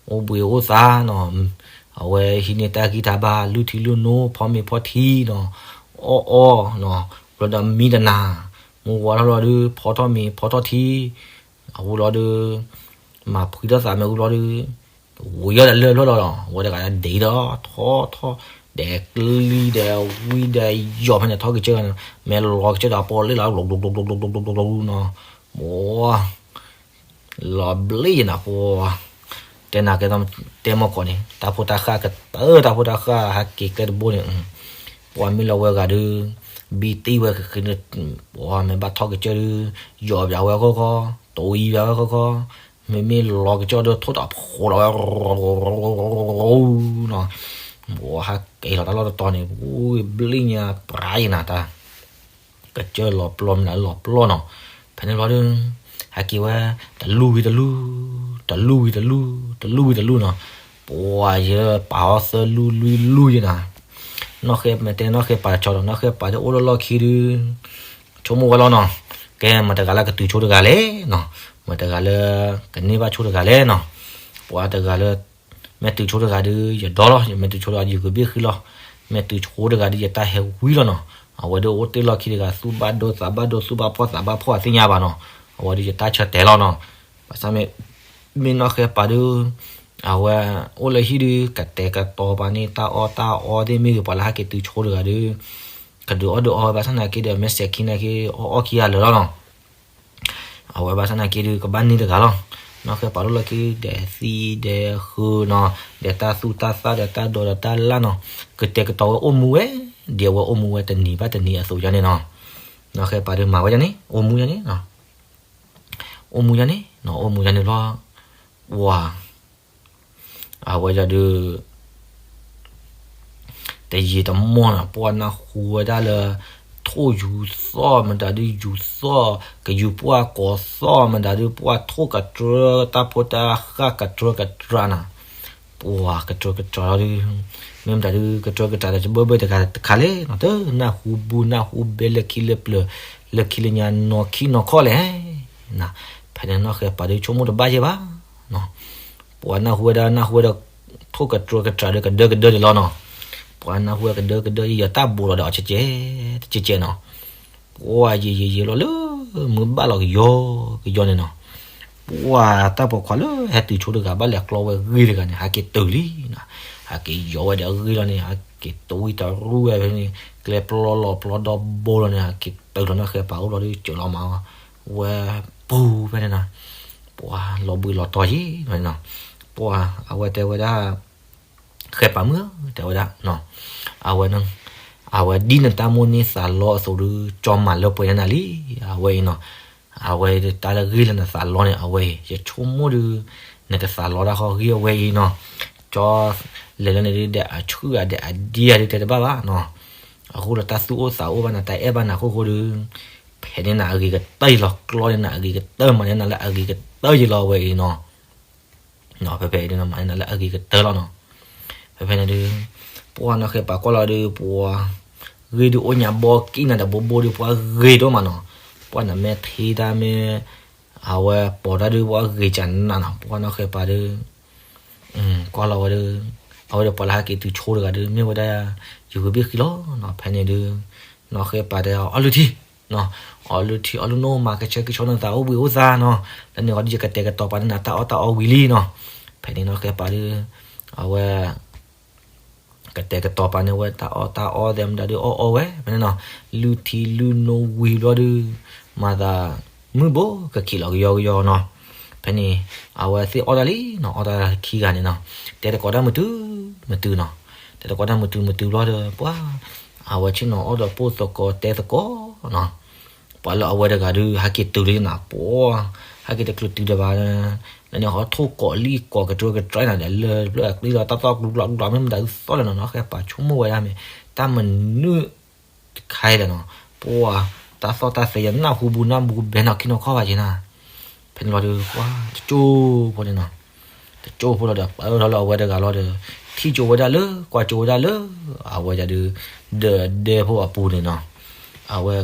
အိၣ်ဘှံးအိၣ်သါနီၤ, အဝဲဟံးန့ၢ်တၢ်ဂံၢ်တၢ်ဘါ လုၢ်ထံလုၢ်နိ ဖီမ့ၤဖီထံနီၤ, အီၣ်အီနီၤ, ဘျီဒီးမံတနၤ, မုၢ်ဝါထီၣ်လီၤဒုး ဖီထီၣ်မ့ၤဖီထီၣ်ထံ, အဝဲလီၤဒုး မၤဖှံထီၣ်သးမ့ၢ်ဝံၤလီၤဒုး ဝံၤယီၣ်ဒီးလၢၢ်ဖျိလီၤလီၤ, အဝဲတဂၤဒ်ဒီးထီၣ်ထီၣ်, ဒီးကျံဒီးဝံဒီးယီၤဖဲန့ၣ်ထီၣ်ကစၢၢ်န့ၣ်, မ့ၢ်လီၤကစၢၢ်ဒီးပီလ့ၣ်လီၤ နီၤ, လီၤဘျ့ယနီၤ ပှၤ တဲနၤကဲ တဲမီၢ်ကီးန့ၣ် တၢ်ဖိတၢ်ဃၢ်ကတၢၢ် တၢ်ဖိတၢ်ဃၢ်ဟးက့ၤကျဲတဘိန့ၣ်, ပှၤမ့ၢ်လီၤဝဲဂၤဒုး ဘံတံၢ်ဝဲဃ့န့ၣ်, ပှၤမ့ၢ်ဘၣ်ထီၣ်ကစၢၢ်ဒုး ယီၤပၠးဝဲဃီဃီ, တဝံၤပၠးဝဲဃီဃီ, မ့မ့ၢ်လီၤကစၢၢ်ဒုး ထိၣ်တၢ်ဖိးလီၤဝဲ နီၤ, ပှၤဟးက့ၤလီၤတၢ်လီၢ်တတီၤန့ၣ် ပှၤဘျ့ညါပြးယနၤတၢ် ကစၢၢ်လီၤပျီမနုၤလီၤပျီနီၤ, ဖဲန့ၣ်ဘျီဒုး ဟဲက့ၤဝဲ တလူၢ်ဝံၤတလူၢ်, တလူၢ်ဝံၤတလူၢ်, တလူၢ်ဝံၤတလူၢ်နီၤ, ပှၤယပာ်အီၤသၢလူၢ်လွံၢ်လူၢ်ယနၤ, နီၢ်ဃဲမ့ၢ်တဲနီၢ်ဃဲပာ်တဆီဒီး နီၢ်ဃဲပာ်ဒုးအိၣ်လၢလီၢ်ခံဒုး ဆိကမိၣ်ဝဲလီၤနီၤ, ကဲမတၤတဂၤလၢကတုၤဆိတဂၤလဲၣ်နီၤ, မတၤတဂၤလၢ ကန့ၢ်ဘၣ်ဆိတဂၤလဲၣ်နီၤ, ပှၤတဂၤလၢ မ့ၢ်တုၤဆိတဂၤဒုး ယဒီလီၤ, မ့ၢ်တုၤဆိတဂၤ ယဂုာ်ဘ့ၣ်ဃံလီၤ, မ့ၢ်တုၤဆိတဂၤဒုး ယတၢ်ဟဲဝံလီၤနီၤ, အဝဲဒုးအိၣ်တ့ၢ်လီၢ်ခံတဂၤ သူၣ်ဘၣ်ဒိသးဘၣ်ဒိ သူၣ်ဘၣ်ဖှီၣ်သးဘၣ်ဖှီၣ်အသ့ၣ်ညါဘၣ်နီၤ, အဝဲဒုးယတၢ်ဆၢတဲာ်လီၤနီၤ, ဘၣ်ဆၣ်မ့ၢ် မ့ၢ်နီၢ်ဃဲပာ်ဒုး အဝဲအိၣ်လၢဟံၣ်ဒုး ကတဲာ်ကတီၤပာ်န့ၢ်တၢ်အီၣ်တၢ်အီသ့ၣ်မ့ၢ်ဂ့ၤ ပှၤလၢဟဲက့ၤတုၤဆိတဂၤဒုး ကဒုးအီၣ်ဒုးအီဝဲဘၣ်ဆၣ်သနာ်က့ဒီး မ့ၢ်စဲၤခံနာ်က့ အီၣ်အီၣ်ခံဂၤလၢာ်လီၤနီၤ အဝဲဘၣ်ဆၣ်သနာ်က့ဒုး ကဘၣ်န့ၢ်တဂၤလီၤ. နီၢ်ဃဲပာ်ဒိၣ်လီၢ်ခံ ဒီးသံဒီးဃုာ်နီၤ, ဒီးတၢ်သူၣ်တၢ်သၣ်ဒီးတၢ်ဒိးဒီးတၢ်လၢ်နီၤ, ကတဲာ်ကတီၤဝဲအိၣ်မူဝဲ, ဒ်အဝဲအိၣ်မူဝဲတနံၤဘၣ်တနံၤအသိးယါန့ၣ်နီၤ, နီၢ်ဃဲပာ်ဒုးမၤဝဲယါန့ၣ် အိၣ်မူယါန့ၣ်, အိၣ်မူယါန့ၣ်နီၤ, အိၣ်မူယါန့ၣ်ဘျီ ပှၤ အဝဲဒၣ်ဒုး တယံာ်တမီၢ်နီၤ ပှၤနၢ်ဟူဝဲဒၣ်လၢ ထိၣ်ယူၤသီၣ်မတၤဒုး ယူၤသီၣ် ကယူၤပှၢ်ကိးသီၣ်မတၤဒုး ပှၤထိၣ်ကတြၢ တၢ်ဖိတၢ်ဃၢ်ကတြၢကတြၢနီၤ, ပှၤကတြၢကတြၢလီၤဒုး မ့ၢ်မတၤဒုး ကတြၢကတြၢဒီးတဘၢဘၢတဂၤတခါလဲၣ်နီၤ, တနၢ်ဟူဘူနၢ်ဟူဘဲလၢခံလၢပျၢၤ လၢခံလၢညါနီၢ်ခံနီၢ်ခီၣ်လဲၣ် ဖဲန့ၣ်နီၢ်ဃဲပာ်ဒုးဆိကမိၣ်တဘၣ်ယဲၢ်ဘၣ်နီၤ, ပှၤနၢ်ဟူဝဲဒၣ် နၢ်ဟူဝဲဒီး ထိၣ်ကတြၢကတြၢဒီးကဒၢကဒၢဒံးလီၤနီၤ, ပှၤနၢ်ဟူဝဲကဒၢကဒၢယဲၢ် ယတၢ်ဘူးလီၤဒီးအီၤကဲကဲ တကဲကဲနီၤ, ပှၤယံာ်ယံာ်ယံာ်လီၤလၢ မုၢ်ဘၣ်လီၤကယီကယီန့ၣ်နီၤ, ပှၤတၢ်ပိာ်ခွါလၢဟဲတုၤဆိတဂၤ ဘၣ်လဲၤကျီဝဲဂ့ၢ်တဂၤန့ၣ် ဟဲက့ၤတုၤလံနီၤ, ဟဲက့ၤယီၤဝဲဒီးအဂ့ၢ်လီၤန့ၣ် ဟဲက့ၤတုၤဝံၤတရူၢ်ဝဲဖဲန့ၣ် ကျဲပျီလီၤပျီဒီဘိလီၤန့ၣ် ဟဲက့ၤတုၤလီၤနီၢ်ဃဲပာ်အိၣ်လီၤဒုး စၢၤလီၤမၤဝဲပူၤဖဲန့ၣ်နီၤ, ပှၤလီၤဘှံးလီၤတီၤယံၤဖဲန့ၣ်နီၤ, ပှၤအဝဲတဲဝဲဒၣ် ဃဲပာ်မုၣ်ဧၢ တဲဝဲဒၣ်, အဝဲ အဝဲဒ်နတၢ်မိၣ်န့ၢ်သးလီအသိးဒုး ကၠီမၤလၢပှဲၤန့ၢ်နၤလံ, အဝဲအံၤနီၤ, အဝဲတၢ်လၢဂ့ၢ်လၢနသးလီန့ၣ် အဝဲအံၤ ယဆိကမိၣ်ဒုး နကသးလီတၢ်ဃီဂ့ၢ်အဝဲအံၤနီၤ, ကၠီလဲၤလၢန့ၣ်ဒုး ဒီးအဆူၣ်ဂၤဒီးအဒံဂၤဒုးတဲတဘၣ်ဘၣ်နီၤ, အဃိဒီးတၢ်သူၣ်အိၣ်သးအိၣ်ဘၣ်နၤ တၢ်အဲၣ်ဘၣ်နၤအခိၣ်ဃိဒုး ဖဲန့ၣ်နၤအဂ့ၤကတၢၢ်ယံၤလီၤ, ကျီန့ၣ်နၤအဂ့ၤကတၢၢ် မၤန့ၢ်နၤလၢအဂ့ၤကတၢၢ်ယံၤလီၤ အဝဲအံၤနီၤ ဖဲဖဲအံၤဒုး မၤန့ၢ်နၤလၢအဂ့ၤကတၢၢ်လီၤနီၤ, ဖဲဖဲန့ၣ်ဒုး ပှၤနီၢ်ဃဲပာ်ကွၢ်လီၤဒုး ပှၤ ဂ့ၢ်ဒုးအိၣ်ညါဘီကံၢ်နၤဒီးဘိဘိဒုး ပှၤဂ့ၤဒိၣ်မးနီၤ, ပှၤနမ့ၢ်ထံၣ်တၢ်မ့ၢ် အဝဲပိာ်တၢ်ဒုး ပှၤဂ့ၤကနးနီၤ, ပှၤနီၢ်ဃဲပာ်ဒုး ကွၢ်လီၤဝဲဒုး အဝဲဒီးပှၤလၢဟဲက့ၤတုၤဆိတဂၤဒုး မ့ၢ်ဝဲဒၣ် ယဂုာ်ဘ့ၣ်ဃံလီၤ, ဖဲန့ၣ်ဒုး နီၢ်ဃဲပာ်တဲအီၤ အီလုၢ်ထံ အီလုၢ်ထံ အီလုၢ်နိ မၤကဆှဲကဆှီနသး အိၣ်ဘှံးအိၣ်သါနီၤ, လၢန့ၣ်ဃီဒုး ယကတဲာ်ကတီၤပာ်န့ၢ်နၤတၢ်အီၣ်တၢ်အီဝံၤလံနီၤ, ဖဲန့ၣ်နီၢ်ဃဲပာ်ဒုး အဝဲ ကတဲာ်ကတီၤပာ်န့ၢ်ဝဲတၢ်အီၣ်တၢ်အီသ့ၣ်မတၤဒုး အီၣ်အီဝဲ ဖဲန့ၣ်နီၤ, လုၢ်ထံလုၢ်နိဝံၤဘျီဒုး မၤသးမုၢ်ဘိကခံးလီၤကယီကယီနီၤ, ဖဲန့ၣ် အဝဲသ့ၣ်အီၣ်တၢ်လံနီၤ, အီၣ်တၢ်ခံဂၤန့ၣ်နီၤ, တဲသကိးတၢ်မုာ်တုၤမုာ်တုၤနီၤ, တဲသကိးတၢ်မုာ်တုၤမုာ်တုၤဘျီဒီး ပှၤ အဝဲဆ့ၣ်နီၤအီၣ်ဒီးပိၢ်သကိးတဲသကိးနီၤ, ပှၤလၢအဝဲတဂၤဒုး ဟဲက့ၤတုၤလံနီၤ, ပှၤ ဟဲက့ၤတချုးတုၤဒီးဘၣ် နဟီထိၣ်ကိးလံၣ်ကိးကတြၢကတြၢနၤဒီး လၢၢ်တဖျၢၣ်အကျ့ဒီး တၢ်သီၣ်ကျူကျီကျူကျီ မ့ၢ်မတၤဒုးသီၣ်လဲၣ်နီၤ, နီၢ်ဃဲပာ်ဆိကမိၣ်ဝဲဒၣ်မ့ၢ် တၢ်မနုၤတခါလဲၣ်နီၤ, ပှၤတၢ်သီၣ်တၢ်သဲယနၢ်ဟူဘူးနၢ်ဟူဘူးဘဲနီၢ်ခံနီၢ်ခီၣ်ဘၣ်က့ၤနၤ, ဖဲန့ၣ်လီၤဒီး ပှၤတကၠိဖိန့ၣ်နီၤ, တကၠိဖိလီၤဒီး ပာ်အၢထီၣ်လၢအဝဲတဂၤလီၤဒီး ထံၣ်ကၠိဝဲဒၣ်လၢ ကွၢ်ကၠိဝဲဒၣ်လၢ အဝဲဒၣ်ဒုး ဒီးဒဲဖိအပူၤန့ၣ်နီၤ, အဝဲ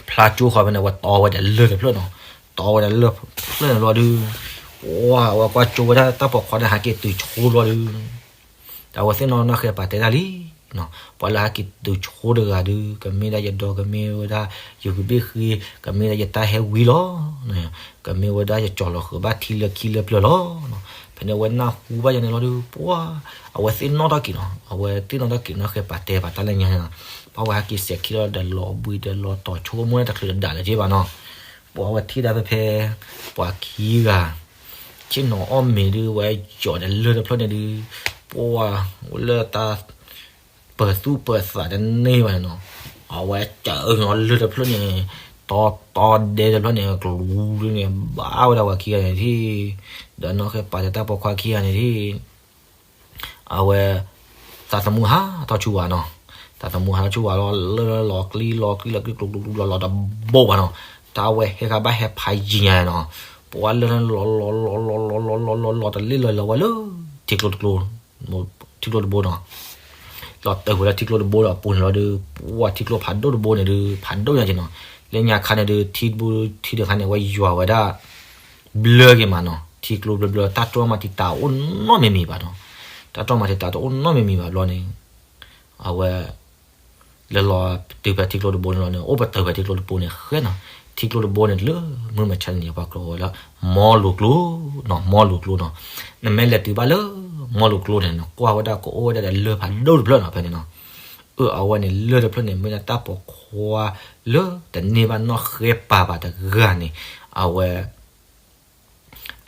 ဖျါကၠိဃီဖဲန့ၣ် အဝဲတီဝဲဒၣ်လၢၢ်တဖျၢၣ်နီၤ, တီဝဲဒၣ်လၢၢ်တဖျၢၣ်န့ၣ်ဘျီဒုး, ပှၤအဝဲကွၢ်ကၠိဝဲဒၣ်တၢ်ပိာ်ခွါန့ၣ် ဟးက့ၤတုၤဆိဘျီဒုး, အဝဲသ့ၣ်နီၣ်နီၢ်ဃဲပာ်တဲဒၣ်လံနီၤ, ပှၤလၢဟးက့ၤတုၤဆိတဂၤဒုး ကမ့ၢ်ဒၣ်ယဒီ ကမ့ၢ်ဝဲဒၣ်ယဂုာ်ဘ့ၣ်ဃ့, ကမ့ၢ်ဒၣ်ယတၢ်ဟဲဝံလီၤ, ကမ့ၢ်ဝဲဒၣ်ယကၠီၤလီၤဃုာ်ဘၣ်ထံလၢခံလၢပျၢၤလီၤ. ဖဲန့ၣ်အဝဲနၢ်ဟူဘၣ်ယၤန့ၣ်လီၤဒုး ပှၤ အဝဲသ့ၣ်နီၣ်ထီၣ်က့ၤနီၤ, အဝဲသ့ၣ်နီၣ်ထီၣ်က့ၤနီၢ်ဃဲပာ်တဲဘၣ်တၢ်လၢညါန့ၣ်နီၤ, ပှၤဝဲဟဲက့ၤစဲးခံလီၤဒီးလီၤဘှံးဒီးလီၤတီၤဆိကမိၣ်န့ၣ် တချုးတဒၣ်လၢၤက့ၤဘၣ်နီၤ, ပှၤဝဲထံၣ်ဒၣ်ဖဲဖဲ ပှၤခံဂၤ ဆ့ၣ်နီၤအီၣ်မ့ၤဒုး ဝဲယီၤဒီးလၢၢ်တဖျၢၣ်န့ၣ်ဒုး, ပှၤဝဲလၢတၢ် ပၢၤသူၣ်ပၢၤသးတန့ၢ်ဘၣ်န့ၣ်နီၤ, အဝဲကၢးနီၤလၢၢ်တဖျၢၣ်န့ၣ်, တီတီဒဲတဖျၢၣ်န့ၣ် ကျူဒုးန့ၣ် ဘၣ်ဝဲဒၣ်ပှၤခံဂၤန့ၣ်ထံၣ်, ဒီးနီၢ်ဃဲပာ်တဲတၢ်ပိာ်ခွါခံဂၤန့ၣ်ထံၣ် အဝဲ သးသမူဟးထီၣ်ဆူဝဲနီၤ, သးသမူဟးထီၣ်ဆူဝဲလီၤ, လၢလီၤကျံလီၤကျံလီၤကျံကျိၤကျိၤကျိၤလီၤလီၤတဘိဘၣ်နီၤ, တၢ်ဝဲဟဲခါဘၣ်ဟဲဖးယံၤညါနီၤ, ပှၤလၢလီၤလီၤလီၤလီၤလီၤလီၤလီၤလီၤလီၤတလ့ၢ်လီၤလီၤဝဲလၢ ထံကျိတဘိနီၤ, လီၤတၢၢ်ဝဲလၢထံကျိတဘိဒီးအပူၤန့ၣ်လီၤဒုး, ပှၤထံကျိဖးဒိၣ်တဘိန့ၣ်ဒုး ဖးဒိၣ်ညါက့ၤနီၤ, လၢညါခါန့ၣ်ဒုး ထံတဘိထံတခါန့ၣ် အဝဲယွၤဝဲဒၣ် ဘျၢက့ၤမးနီၤ, ထံကျိဘျၢဘျၢ တၢ်တြီမၤတံာ်တာ်အိၣ်နီတမံၤမံၤဘၣ်နီၤ, တၢ်တြီမၤတံာ်တာ်တအိၣ်နီတမံၤမံၤဘၣ်ဘျီန့ၣ်, အဝဲ လၢလီၤတုၤဖဲထံကျိတဘိန့ၣ်လီၤန့ၣ် အိၣ်ပတုာ်ဖဲထံကျိတဘိန့ၣ်ဃဲနီၤ, ထံကျိတဘိန့ၣ်လၢမုၢ်မဆါန့ၣ် ပှၤကိးဝဲလၢ မီလိၤကျိနီၤ, မီလိၤကျိနီၤ, နမ့ၢ်လဲၤတုၤဘၣ်လၢ မီလိၤကျိန့ၣ် နကွၢ်ဝဲဒၣ်ကအိၣ်ဝဲဒၣ်ဒီးလၢၢ်ဖးဒိၣ်တဖျၢၣ်နီၤ ဖဲန့ၣ်နီၤ, အၢ အဝဲန့ၣ်လၢၢ်တဖျၢၣ်န့ၣ် မ့ၢ်ဒၣ်တၢ်ပိာ်ခွါလၢတန့ၢ်ဘၣ်နီၢ်ဃဲပာ်ဘၣ်တဂၤန့ၣ်, အဝဲ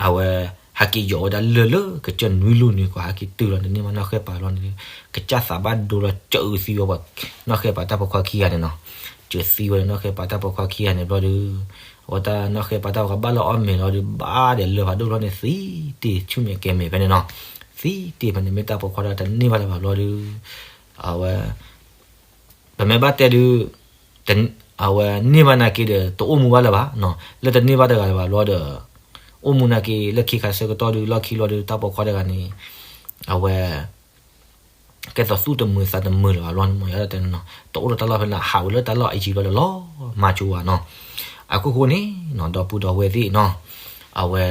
အဝဲ ဟဲက့ၤယီၤဝဲဒၣ်လၢၢ်လၢကစၢၢ်နွံလူၢ်နွံကီး ဟဲက့ၤတုၤလီၤ တန့ၢ်ဘၣ်နီၢ်ဃဲပာ်ဘျီန့ၣ်, ကစၢ်သးဘၣ်ဒိလီၤ စၢၤသံဝဲပှၤ နီၢ်ဃဲပာ်တၢ်ပိာ်ခွါခံဂၤန့ၣ်နီၤ, စၢၤသံဝဲနီၢ်ဃဲပာ်တၢ်ပိာ်ခွါခံဂၤန့ၣ်ဘျီဒီး, အဝဲတၢ်နီၢ်ဃဲပာ်တၢ်ပိာ်ခွါဘၣ်လၢအီၣ်မ့ၤလီၤဒီး ဘၣ်ဒီးလၢၢ်ဖးဒိၣ်ဘျီန့ၣ် သံတ့ၢ်ဆူၣ်မဲာ်ကဲမဲာ်ဖဲန့ၣ်နီၤ, သံတ့ၢ်ဖဲန့ၣ် မ့ၢ်တၢ်ပိာ်ခွါဒီးတန့ၢ်ဘၣ်လၢၤဘၣ်ဘျီဒီး, အဝဲ ပမ့ၢ်ဘၣ်တဲဒုး, အဝဲန့ၢ်ဘၣ်နာ်က့ဒီး တအိၣ်မူဘၣ်လၢၤဘၣ်, လၢတန့ၢ်ဘၣ်တဂၤလၢၤဘၣ်ဘျီဒီး, အိၣ်မူနာ်က့ လၢခံခါဆၢကတီၢ်ဒုး လီၢ်ခံလီၤဒုး တၢ်ပိာ်ခွါတဂၤန့ၣ်, အဝဲ ကဲသိးသူၣ်တမုာ်သးတမုာ်လၢၤဘၣ်ဘျီန့ၣ် မ့ၢ်ယတဲန့ၣ်နီၤ တအိၣ်ဒီးတၢ်လီၢ်ဖဲန့ၣ် ဟးဝဲလၢတၢ်လီၢ်အယံၤဘျီဒီးလီၤ မၤဆိဝဲနီၤ, အခိၣ်ဃိန့ၣ်နီၤ ဒီပုၢ်ဒီဝဲၢ်သ့ၣ်နီၤ, အဝဲ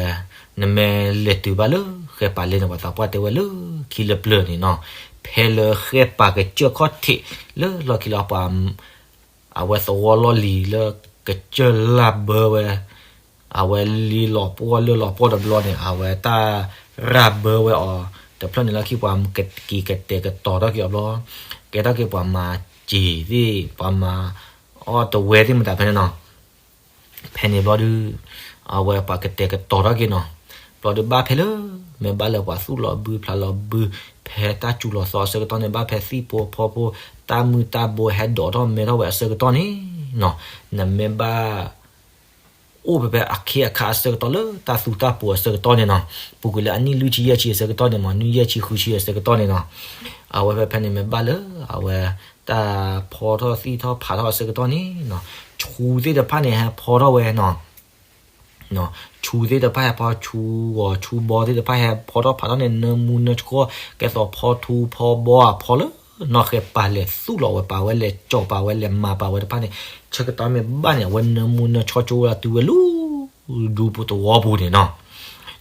နမ့ၢ်လဲၤတုၤဘၣ်လၢဃဲပာ်လဲၣ်န့ၣ် ပှၤသးပှၢ်တဲဝဲလၢခံလၢပျၢၤန့ၣ်နီၤ, ဖဲလၢဃဲပာ်ကစၢၢ်ခီၣ်ထံးလၢလီၢ်ခံလီၤပှၤ အဝဲသဝီလီၢ်လံၤလၢကစၢၢ်လၢ်ဘၢဝဲ, အဝဲလံလီၤပှီၢ်လၢလီၤပှီၢ်တဘျီန့ၣ် အဝဲတၢ်ရၢ်ဘၢဝဲအီၤ တဖျၢၣ်န့ၣ်လၢခံ ပှၤကက့ၤကတဲာ်ကတီၤထီၣ်က့ၤအီၤဘျီ, ကဲထီၣ်က့ၤပှၤမၤစ့ၤသ့ၣ် ပှၤမၤအီၣ်တဝဲသ့ၣ်မတၤဖဲန့ၣ်နီၤ ဖဲန့ၣ်ဘျီဒုး အဝဲပှၤကတဲာ်ကတီၤထီၣ်က့ၤနီၤ, ဘျီဒုးဘၣ်ဖဲလၢ မ့ၢ်ဘၣ်လၢပှၤသူၣ်လီၤဘုဖျးလီၤဘု ဖဲတၢ်စူၤလီၤသီအဆၢကတီၢ်န့ၣ် ဘၣ်ဖဲသံၣ်ဖိဖီဖိ တၢ်မုၢ်တၢ်ဘိဟဲဒိးထီၣ်မဲထီၣ်ဝဲအဆၢကတီၢ်န့ၣ်နီၤ, နမ့ၢ်ဘၣ် အိၣ်ဖဲဖဲအခ့အခါအဆၢကတီၢ်လၢတၢ်သူတၢ်ပိၤအဆၢကတီၢ်န့ၣ်နီၤ, ပူၤကွံာ်လၢအနံၣ်လွံၢ်ဆံယဲၢ်ဆံအဆၢကတီၢ်န့ၣ်မး နွံယဲၢ်ဆံဃုဆံအဆၢကတီၢ်န့ၣ်နီၤ, အဝဲဖဲဖဲန့ၣ်မ့ၢ်ဘၣ်လၢ အဝဲ တၢ်ဖီထီၣ်သံၣ်ထီၣ်ဖးထီၣ်အဆၢကတီၢ်န့ၣ်နီၤ, ဆူသ့ၣ်တဖၣ်န့ၣ် ဟဲဖီထီၣ်ဝဲနီၤ ဆူသ့ၣ်တဖၣ်ဟဲဖီ ဆူဂီၤဆူဘီသ့ၣ်တဖၣ်ဟဲဖီထီၣ်ဖးထီၣ်န့ၣ် နၢမူနၢဆှီ ကဲသိးဖီထူဖီဘီအဖီလၢ နီၢ်ဃဲပာ်လဲၤသူၣ်လီၤဝဲပာ်ဝဲလဲၤကၠီၤပာ်ဝဲလဲၤမၤပာ်ဝဲတဖၣ်န့ၣ် ဆၢကတီၢ်မ့ၢ်ဘၣ်န့ၣ် အဝဲနၢမူနၢဆှီကၠိဝဲဒၣ်တုၤဝဲလၢ ဒူပူၤသဝီပူၤန့ၣ်နီၤ,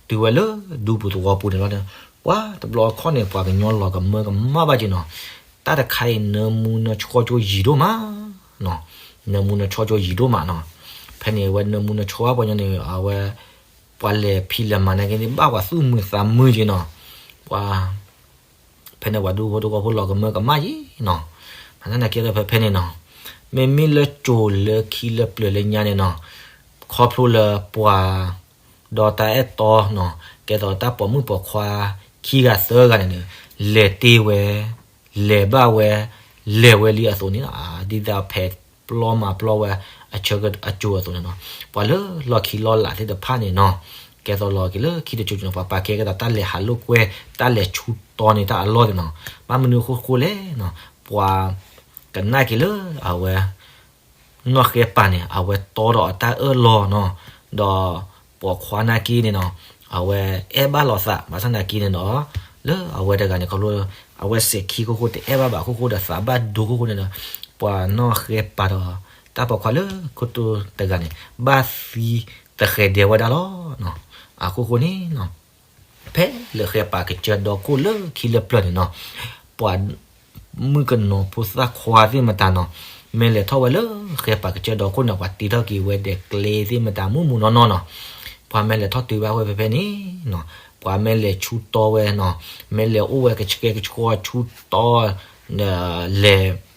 တုၤဝဲလၢဒူပူၤသဝီပူၤန့ၣ်လီၤန့ၣ်, ပှၤတဘျီအခီၣ်န့ၣ် ပှၤကညီလီၤကမၢကမၣ်ဘၣ်က့ၤနီၤ, တၢ်တခါအံၤ နၢမူနၢဆှီကၠိယံာ်ဒိၣ်မး နၢမူနၢဆှီကၠိယံာ်ဒိၣ်မးနီၤ, ဖဲန့ၣ် အဝဲနၢမူနၢဆှီဝဲပှၤညီန့ၣ် အဝဲ ပှၤလဲၤဖံးလဲၤမၤနာ်က့န့ၣ် ဘၣ်ပှၤသူၣ်မုာ်သးမုာ်က့ၤနီၤ, ပှၤ ဖဲန့ၣ်ပှၤဒူဖိတဝီဖိလီၤကမၢကမၣ်ယံၤနီၤ, ဖဲန့ၣ်ကဲဒီးဖဲဖဲန့ၣ်နီၤ, မ့မ့ၢ်လၢကၠိၤလၢခံလၢပျၢၤလၢညါန့ၣ်နီၤ, ခီဖျိလၢပှၤ ဒီးတၢ်အဲၣ်တီနီၤ, ကဲသိးတၢ်ပိာ်မုၣ်ပိာ်ခွါ ခံဂၤသၢဂၤန့ၣ်ဒီး လဲၤတ့ၢ်ဝဲ လဲၤဘၣ်ဝဲ လဲၤဝဲလံအသိးန့ၣ်နီၤ, ဒ်သိးဖဲပျီမၤပျီဝဲ အဆၢအကၠိၤအသိးန့ၣ်နီၤ, ပှၤလၢလီၢ်ခံလီၢ်လာ်သ့ၣ်တဖၣ်န့ၣ်နီၤ ကဲသိးလီၤက့ၤလၢခံတစိၤန့ၣ် ပှၤပာ်ကဲကဒီးတၢ်လဲၤဟးလိာ်ကွဲ တၢ်လဲၤဆူတီန့ၣ်တၢ်အလီၢ်န့ၣ်နီၤ. ဘၣ်မနုၤအဃိဃိလဲၣ်နီၤ, ပှၤကနၣ်က့ၤလၢအဝဲ နီၢ်ဃဲပၤန့ၣ် အဝဲတီဒီးအတၢ်အၢၣ်လီၤနီၤ, ဒီးပိာ်ခွါနာ်က့န့ၣ်နီၤ, အဝဲအဲၣ်ဘၣ်လိာ်သး ဘၣ်ဆၣ်နာ်က့န့ၣ်နီၤ, လၢအဝဲတဂၤန့ၣ် ခီဖျိ အဝဲစဲးခံဃိဃိတအဲၣ်ဘၣ်ဘၣ်အဃိဃိဒီးသးဘၣ်ဒိဃိဃိန့ၣ်ဒီး ပှၤနီၢ်ဃဲပၤဒီး တၢ်ပိာ်ခွါလၢခိတိတဂၤန့ၣ် ဘၣ်သံသဃဲၤဒဲးဝဲဒၣ်လီၤ. အဃိဃိန့ၣ်နီၤ ဖဲလၢဃဲပၤကစၢၢ်ဒီခိၣ်လၢခံလၢပျၢၤန့ၣ်နီၤ, ပှၤမုၣ်ကနီၤဖိသၣ်ခွါသ့ၣ်မတၤနီၤ, မ့ၢ်လဲၤထီၣ်ဝဲလၢဃဲပၤကစၢၢ်ဒီခိၣ်န့ၣ် ပှၤတ့ထီၣ်က့ၤဝဲဒီးကျဲသ့ၣ်မတၤမုၢ်မုၢ်နီၢ်နီၢ်နီၤ, ပှၤမ့ၢ်လဲၤထီၣ်တုၤဘၣ်ဝဲဖဲဖဲန့ၣ်နီၤ, ပှၤမ့ၢ်လဲၤဆူတီဝဲနီၤ, မ့ၢ်လဲၤအိၣ်ဝဲကဆှဲကဆှီဆူတီ လဲၤ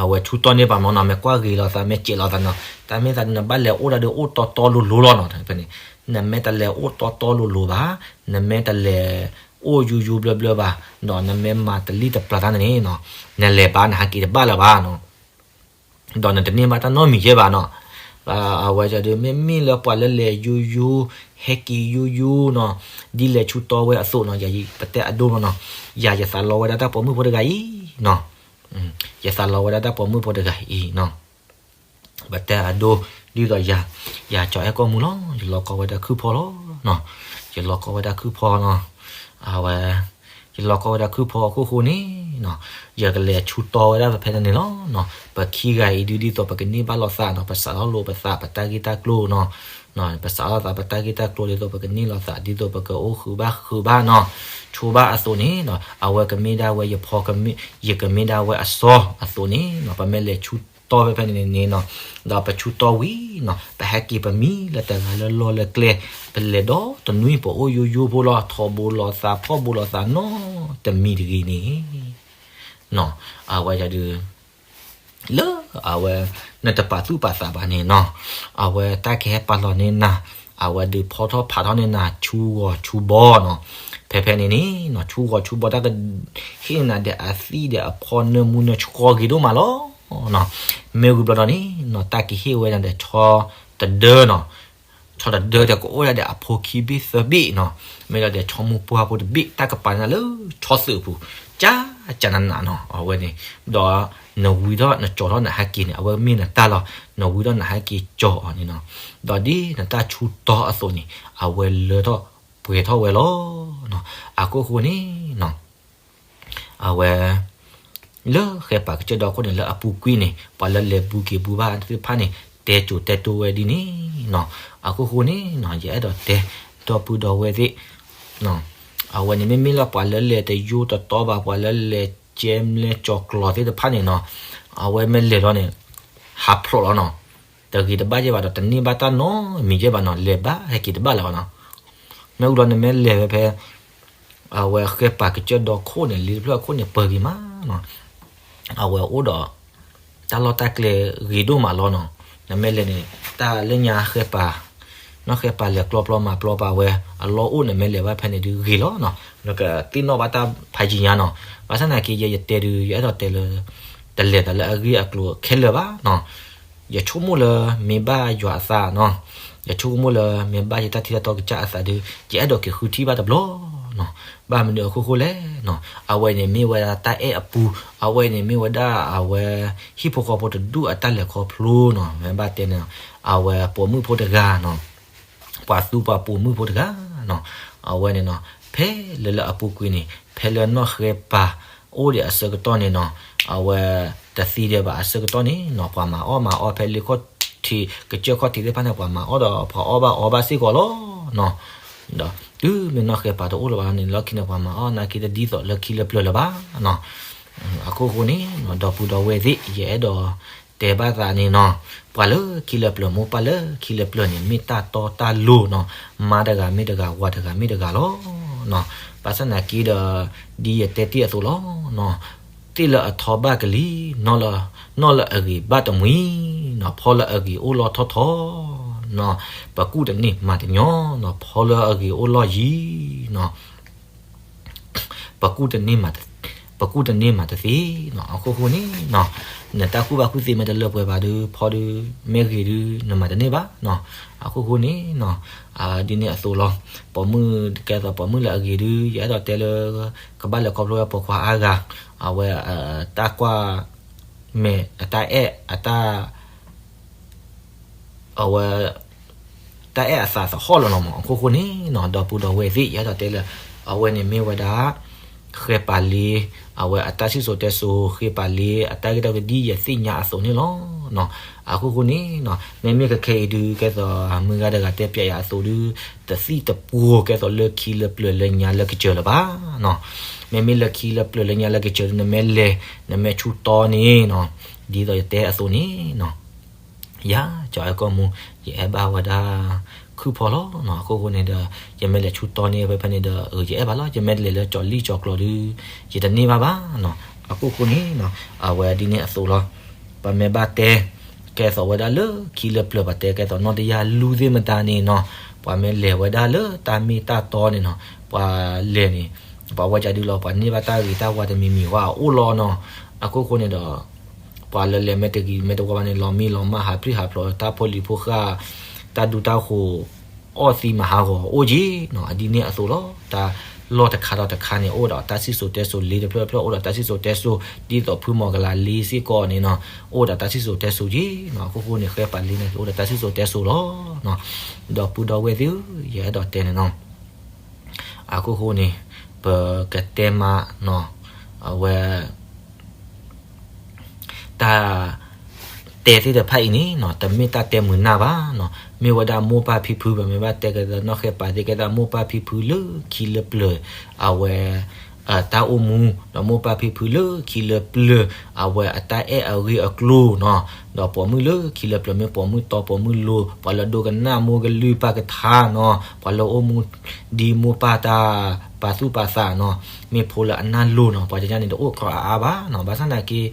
အဝဲဆူတီန့ၢ်ပှၤမနီၤ, မ့ၢ်ကွၢ်ဂ့ၤလိာ်သး မ့ၢ်စဲးလိာ်သးနီၤ, တၢ်မ့ၢ်သးဒ်နဘၣ်လဲၤအိၣ်ဒၣ်ဒီးအိၣ်တီတီလိၤလိၤလီၤနီၤ. ဖဲန့ၣ် နမ့ၢ်တလဲၤအိၣ်တီတီလိၤလိၤဘၣ်, နမ့ၢ်တလဲၤအိၣ်ယူယူဘျၢဘျၢဘၣ်, ဒီးနမ့ၢ်မၤတလံၣ်တပျၢၤတၢ်န့ၣ်နီၤ, နလဲၤဘၣ်နဟဲက့ၤတဘၣ်လၢၤဘၣ်နီၤ. ဒီးနတန့ၢ်ဘၣ်တၢ်နီတမံၤယဲၢ်ဘၣ်နီၤ. အဝဲဒုး မ့မ့ၢ်လၢပှၤလၢလဲၤယူယူ ဟဲက့ၤယူယူနီၤ, ဒ်လဲၤဆူတီဝဲအသိးနီၤ, ယၤပတဲအဒိလီၤနီၤ, ယၤယသးလီဝဲဒၣ်တၢ်ပိာ်မုၣ်ဖိတဂၤအံၤနီၤ, ယသးလီဝဲဒၣ်တၢ်ပိာ်မုၣ်ဖိတဂၤအံၤနီၤ. ပတဲအဒိ ဒ်သိးယၤ ယၤကၠီၤအဲၣ်ကီၢ်မူလီၤ, ယလီၤကီဝဲဒၣ်ခုၣ်ဖီလီၤနီၤ, ယလီၤကီဝဲဒၣ်ခုၣ်ဖီနီၤ, အဝဲ ယလီၤကီဝဲဒၣ်ခုၣ်ဖီအခိၣ်ဃိန့ၣ်နီၤ, ယကလဲၤဆူတီဝဲဒၣ်ဖဲဖဲန့ၣ်န့ၣ်လီၤနီၤ. ပခံဂၤအံၤဒုးဒ်သိးပကန့ၢ်ဘၣ်လိာ်သးနီၤ, ပစးထီၣ်လိာ်ပသးပတၢ်ဂ့ၢ်တၢ်ကျိၤနီၤ, ပစးထီၣ်သးပတၢ်ဂ့ၢ်တၢ်ကျိၤဒ်သိးပကန့ၢ်လိာ်သး ဒ်သိးပကအိၣ်ဃုာ်ဘၣ်ဃုာ်ဘၣ်နီၤ, ဆိဘၣ်အသိးန့ၣ်နီၤ, အဝဲကမ့ၢ်ဒၣ်ဝဲယဖီ ယကမ့ၢ်ဒၣ်ဝဲအစီအသိးန့ၣ်နီၤ, ပမ့ၢ်လဲၤဆူတီဖဲဖဲန့ၣ်န့ၣ်နီၤ, ဒီးပဆူတီဝံၤနီၤ, ပဟဲက့ၤပမံလၢတဂၤလၢလီၢ်လၢကျဲ, ပလဲၤဒီတနွံပအိၣ်ယိယိဖိလီၤ, ထီၣ်ဘိလိာ်သး ဖီၣ်ဘိလိာ်သးနီတမံၤတဂ့ၤန့ၣ် နီၤ, အဝဲဒုး လၢအဝဲ နတပာ်သူၣ်ပာ်သးဘၣ်န့ၣ်နီၤ, အဝဲတၢ်ကဟဲပာ်လီၤန့ၢ်နၤ, အဝဲဒုးဖီထီၣ်ဖးထီၣ်န့ၢ်နၤ ဆူဂီၤဆူဘီနီၤ, ဖဲဖဲန့ၣ်န့ၣ်နီၤ, ဆူဂီၤဆူဘီ တၢ်ကဟ့ၣ်နၤဒီးအသံၣ်ဒီးအဖီ နၢမူနၢဆှီဂ့ၤဒိၣ်မးလီၤနီၤ, မ့ၢ်ဝံၤဘျီဒီးန့ၣ်နီၤ, တၢ်ကဟ့ၣ်ဝဲနၤဒီးဆီတဒၢနီၤ, ဆီတဒၢဒီးကအိၣ်ဒၣ်ဒီးအဖိခံဘ့ၣ်သၢဘ့ၣ်နီၤ, မ့ၢ်ဒီးဆီမိၢ်ပှၢ်ဖိတဘ့ၣ် တၢ်ကပာ်န့ၢ်နၤလၢဆီသုးပူၤ, ကၠးကၠးနးနးနီၤ, အဝဲန့ၣ်, ဒီးနဝံထီၣ်နကၠီၤထီၣ်နဟဲက့ၤန့ၣ် အဝဲမ့ၢ်နတၢ်လီၤ, နဝံထီၣ်နဟဲက့ၤကၠီၤအီၤန့ၣ်နီၤ, ဒီးဒ်နတၢ်ဆူတီအသိးန့ၣ် အဝဲလၢထီၣ်ပှဲၤထီၣ်ဝဲလီၤနီၤ, အခိၣ်ဃိန့ၣ်နီၤ အဝဲ လၢဃဲပာ်ကစၢၢ်ဒီခိၣ်န့ၣ် လၢအပူၤကွံာ်န့ၣ် ပှၤလၢလဲၤဘူးက့ၤဘူးဘၣ်သ့ၣ်တဖၣ်န့ၣ် တဲစိၤတဲတိဝဲဒ်န့ၣ်နီၤ, အခိၣ်ဃိန့ၣ်နီၤ ယအဲၣ်ဒိးတဲ ဒီပုၢ်ဒီဝဲၢ်သ့ၣ် အဝဲန့ၣ်မ့မ့ၢ်လၢပှၤလၢလဲၤတယိတတီဘၣ် ပှၤလၢလဲၤကဲမလဲကၠီၤကျီၤသ့ၣ်တဖၣ်န့ၣ်နီၤ, အဝဲမ့ၢ်လဲၤလီၤန့ၣ် ဟးဖျိးလီၤနီၤ, တဂ့ၤတဘၣ်ယဲၢ်ဘၣ်ဒီး တန့ၢ်ဘၣ်တၢ်နီတမံၤယဲၢ်ဘၣ်နီၤ, လဲၤဘၣ်ဟဲက့ၤတဘၣ်လၢၤဘၣ်နီၤ, မ့ၢ်ဝံၤလီၤနမ့ၢ်လဲၤဝဲဖဲ အဝဲဃဲပာ်ကစၢၢ်ဒီခိၣ်န့ၣ် လ့တဖျၢၣ်အခိၣ်န့ၣ် ပၢၤဂ့ၤမးနီၤ, အဝဲအိၣ်ဒီး တၢ်လီၢ်တၢ်ကျဲဂ့ၤဒိၣ်မးလီၤနီၤ, နမ့ၢ်လဲၤန့ၣ် တၢ်လၢညါဃဲပာ် နီၢ်ဃဲပာ်လဲၤကျီပျီမၤပျီပာ်ဝဲ အလီၢ်အိၣ်န့ၣ် မ့ၢ်လဲၤဘၣ်ဖဲန့ၣ်ဒုးဂ့ၤလီၤနီၤ, နကသ့ၣ်နီၣ်ဘၣ်တၢ်ဖးယံၤညါနီၤ, ဘၣ်ဆၣ်သနာ်က့ ယဲယတဲဒုး ယအဲၣ်ဒိးတဲလၢ တလဲၤသးလၢအဂ့ၢ်အကျိၤခဲလၢာ်ဘၣ်နီၤ, ယဆိကမိၣ်လၢမ့ၢ်ဘၣ်ယွၤအသးနီၤ, ယဆိကမိၣ်လၢမ့ၢ်ဘၣ်ယတၢ်ထံၣ်တၢ်တီကစၢ်အသးဒုး ယအဲၣ်ဒိးက့ၤဃုထံၣ်ဘၣ်တဘျီနီၤ, ဘၣ်မနုၤအခိၣ်ဃိလဲၣ်နီၤ, အဝဲန့ၣ်မ့ၢ်ဝဲဒၣ်တၢ်အဲၣ်အပူၤ, အဝဲန့ၣ်မ့ၢ်ဝဲဒၣ်အဝဲ ဟံၣ်ဖိဃီဖိတဒူၣ်အတၢ်လဲၤခီဖျိနီၤ, မ့ၢ်ဘၣ်တဲန့ၣ် အဝဲပိာ်မုၣ်ဖိတဂၤနီၤ ပှၤသူပှၤပိာ်မုၣ်ဖိတဂၤနီၤ, အဝဲန့ၣ်နီၤ ဖဲလၢလၢအပူၤကွံာ်န့ၣ် ဖဲလၢနီၢ်ဃဲပာ်အိၣ်ဒံးအဆၢကတီၢ်န့ၣ်နီၤ, အဝဲတသံဒံးဘၣ်အဆၢကတီၢ်န့ၣ်နီၤ ပှၤမၤအီၣ်မၤအီဖဲလ့ခီၣ်ထံး ကစၢၢ်ခီၣ်ထံးသ့ၣ်တဖၣ်န့ၣ် ပှၤမၤအီၣ်ဒီးပှၤအီၣ်ဘၣ်အီဘၣ်စ့ၢ်ကီးလီၤနီၤ, ဒီးတုၤမ့ၢ်နီၢ်ဃဲပာ်တအိၣ်လၢၤဘၣ်န့ၣ် လီၢ်ခံန့ၣ် ပှၤမၤအီၣ်နာ်က့တဒ်သိးလၢခံလၢပျၢၤလၢၤဘၣ်နီၤ, အခိၣ်ဃိန့ၣ် ဒီပုၢ်ဒီဝဲၢ်သ့ၣ် ယအဲၣ်ဒိးတဲဘၣ်သးန့ၣ်နီၤ, ပှၤလၢခံလၢပျၢၤ မိၢ်ပၢ်လၢခံလၢပျၢၤန့ၣ် မ့ၢ်တၢ်တီတၢ်လိၤနီၤ, မါတဂၤမ့ၢ်တဂၤ ဝၤတဂၤမ့ၢ်တဂၤလီၤနီၤ, ဘၣ်ဆၣ်သနာ်က့ဒီး ဒ်ယတဲတ့ၢ်အသိးလီၤနီၤ, သ့ၣ်လၢအထီဘၣ်ကလံၤ, နီၣ်လၢအဂ့ၤဘၣ်တမှံၤနီၤ, ဖီလၢအဂ့ၤအိၣ်လီၢ်ထီၣ်ထီနီၤ, ပကူၣ်တန့ၢ်မၤတညီနီၤ, ဖီလၢအဂ့ၤအိၣ်လီၢ်ယံၤနီၤ ပကူၣ်တန့ၢ်မၤတ ပကူၣ်တန့ၢ်မၤတသ့နီၤ. အခိၣ်ဃိန့ၣ်နီၤ, နတၢ်ကူၣ်ဘၣ်ကူၣ်သ့မ့ၢ်တလၢပှဲၤဘၣ်ဒီး ဖီဒီး မ့ၢ်ဂ့ၤဒီး နမၤတန့ၢ်ဘၣ်နီၤ. အခိၣ်ဃိန့ၣ်နီၤ, ဒ်န့ၣ်အသိးလီၤ. ပိာ်မုၣ်ကဲသိးပိာ်မုၣ်လၢအဂ့ၤဒီး ယအဲၣ်ဒိးတဲလၢ ကဘၣ်လဲၤခီဖျိဝဲပိာ်ခွါအါဂၤ, အဝဲ တၢ်ကွၢ်မဲာ် အတၢ်အဲၣ် အတၢ် အဝဲ တၢ်အဲၣ်အသးသဟီၣ်လီၤနီၤမး. အခိၣ်ဃိန့ၣ်နီၤ, ဒီပုၢ်ဒီဝဲၢ်သ့ၣ် ယအဲၣ်ဒိးတဲလၢ အဝဲန့ၣ်မ့ၢ်ဝဲဒၣ် ဃဲပာ်လ့ အဝဲအတၢ်စံၣ်စိၤတဲစိၤ ဃဲပာ်လ့ အတၢ်ဂ့ၢ်တၢ်ကျိၤဒ်ယသ့ၣ်ညါအသိးန့ၣ်လီၤနီၤ. အခိၣ်ဃိန့ၣ်နီၤ, မ့မ့ၢ်ခဲခဲအံၤဒုး ကဲသိးမုၢ်ဂၤတဂၤတဲပျဲယၤအသိးဒုး တသံၣ်တပှီၤကဲသိးလၢခံလၢပျၢၤလၢညါလၢကစၢၤလၢၤဘၣ်နီၤ. မ့မ့ၢ်လၢခံလၢပျၢၤလၢညါလၢကစၢၤဒုး နမ့ၢ်လဲၤ နမ့ၢ်ဆူတီန့ၣ်နီၤ, ဒ်သိးယတဲအသိးန့ၣ်နီၤ, ယၤ ကၠီၤအဲၣ်ကီၢ်မူ ယအဲၣ်ဘၣ်ဝဲဒၣ် ခုၣ်ဖီလီၤနီၤ. အခိၣ်ဃိန့ၣ်ဒီး ယမ့ၢ်လဲၤဆူတီန့ၣ် ဖဲဖဲန့ၣ်ဒီး ယအဲၣ်ဘၣ်လီၤ. ယမ့ၢ်လဲၤလၢကၠီၤလံၣ်ကၠီၤကျီၤဒုး ယတန့ၢ်ဘၣ်ဘၣ်နီၤ. အခိၣ်ဃိန့ၣ်နီၤ, အဝဲဒ်န့ၣ်အသိးလီၤ. ပမ့ၢ်ဘၣ်တဲ ကဲသိးဝဲဒၣ်လၢခံလၢပျၢၤ ပတဲကဲသိးနီၢ်တယၢ်လူသ့ၣ်မတၤန့ၣ်နီၤ, ပှၤမ့ၢ်လဲၤဝဲဒၣ်လၢတၢ်မ့ၢ်တၢ်တီန့ၣ်နီၤ, ပှၤလဲၤန့ၣ် ပှၤဝဲဒၣ်ဒုးလီၤ ပှၤန့ၢ်ဘၣ်တၢ်ဂ့ၤတၢ်ဝါတမံၤမံၤဝဲအအိၣ်လီၤနီၤ. အခိၣ်ဃိန့ၣ်ဒီး ပှၤလၢလဲၤမ့ၢ်တဂ့ၤမ့ၢ်တဝါဘၣ်န့ၣ် လီၤမံလီၤမၢ် ဟးဖျံးဟးဖျိး တၢ်ဖိလံၤဖိဃၢ် တၢ်ဒူတၢ်ဃိၤ အီၣ်သံမၤဟးဂီၤအိၣ်က့နီၤ. ဒ်န့ၣ်အသိးလီၤ. တၢ်လီၢ်တခါဒီးတခါန့ၣ် အိၣ်ဒီးတၢ်စံၣ်စိၤတဲစိၤလ့တဖျၢၣ်ဖျၢၣ် အိၣ်ဒီးတၢ်စံၣ်စိၤတဲစိၤ ဒ်သိးဖုမီၤကလၤလ့စ့ၢ်ကီးန့ၣ်နီၤ, အိၣ်ဒီးတၢ်စံၣ်စိၤတဲစိၤက့နီၤ. အခိၣ်ဃိန့ၣ် ဃဲပာ်လ့န့ၣ် အိၣ်ဒီးတၢ်စံၣ်စိၤတဲစိၤလီၤ. ဒီပုၢ်ဒီဝဲၢ်သ့ၣ်ဧၢ, ယအဲၣ်ဒိးတဲန့ၣ်နီၤ, အခိၣ်ဃိန့ၣ် ပကတဲမးနီၤ, အဝဲ တၢ်တဲသ့ၣ်တဖၣ်အံၤန့ၣ်နီၤ, တမ့ၢ်တၢ်တဲမုာ်နၢ်ဘၣ်နီၤ. မ့ၢ်ဝဲဒၣ်မိၢ်ပၢ်ဖံဖု ပမ့ၢ်ဘၣ်တဲကဲသိးနီၢ်ဃဲပာ်သ့ၣ်ကဲသိးမိၢ်ပၢ်ဖံဖုလၢခံလၢပျၢၤ အဝဲ တၢ်အိၣ်မူ ဒီးမိၢ်ပၢ်ဖံဖုလၢခံလၢပျၢၤ အဝဲအတၢ်အဲၣ်အဂ့ၢ်အကျိၤနီၤ, ဒီးပိာ်မုၣ်လၢခံလၢပျၢၤ မ့ၢ်ပိာ်မုၣ်တီပိာ်မုၣ်လိၤ ပှၤလၢဒိကနၣ်မိၢ်ကလုၢ်ပၢ်ကထါနီၤ, ပှၤလၢအိၣ်မူဒ်မိၢ်ပၢ်တၢ်ပာ်သူၣ်ပာ်သးနီၤ, မ့ၢ်ဖိလၢအနၢ်လိၤနီၤ, ပှၤကညီန့ၣ်တအိၣ်ကြီအါအါဘၣ်နီၤ. ဘၣ်ဆၣ်သနာ်က့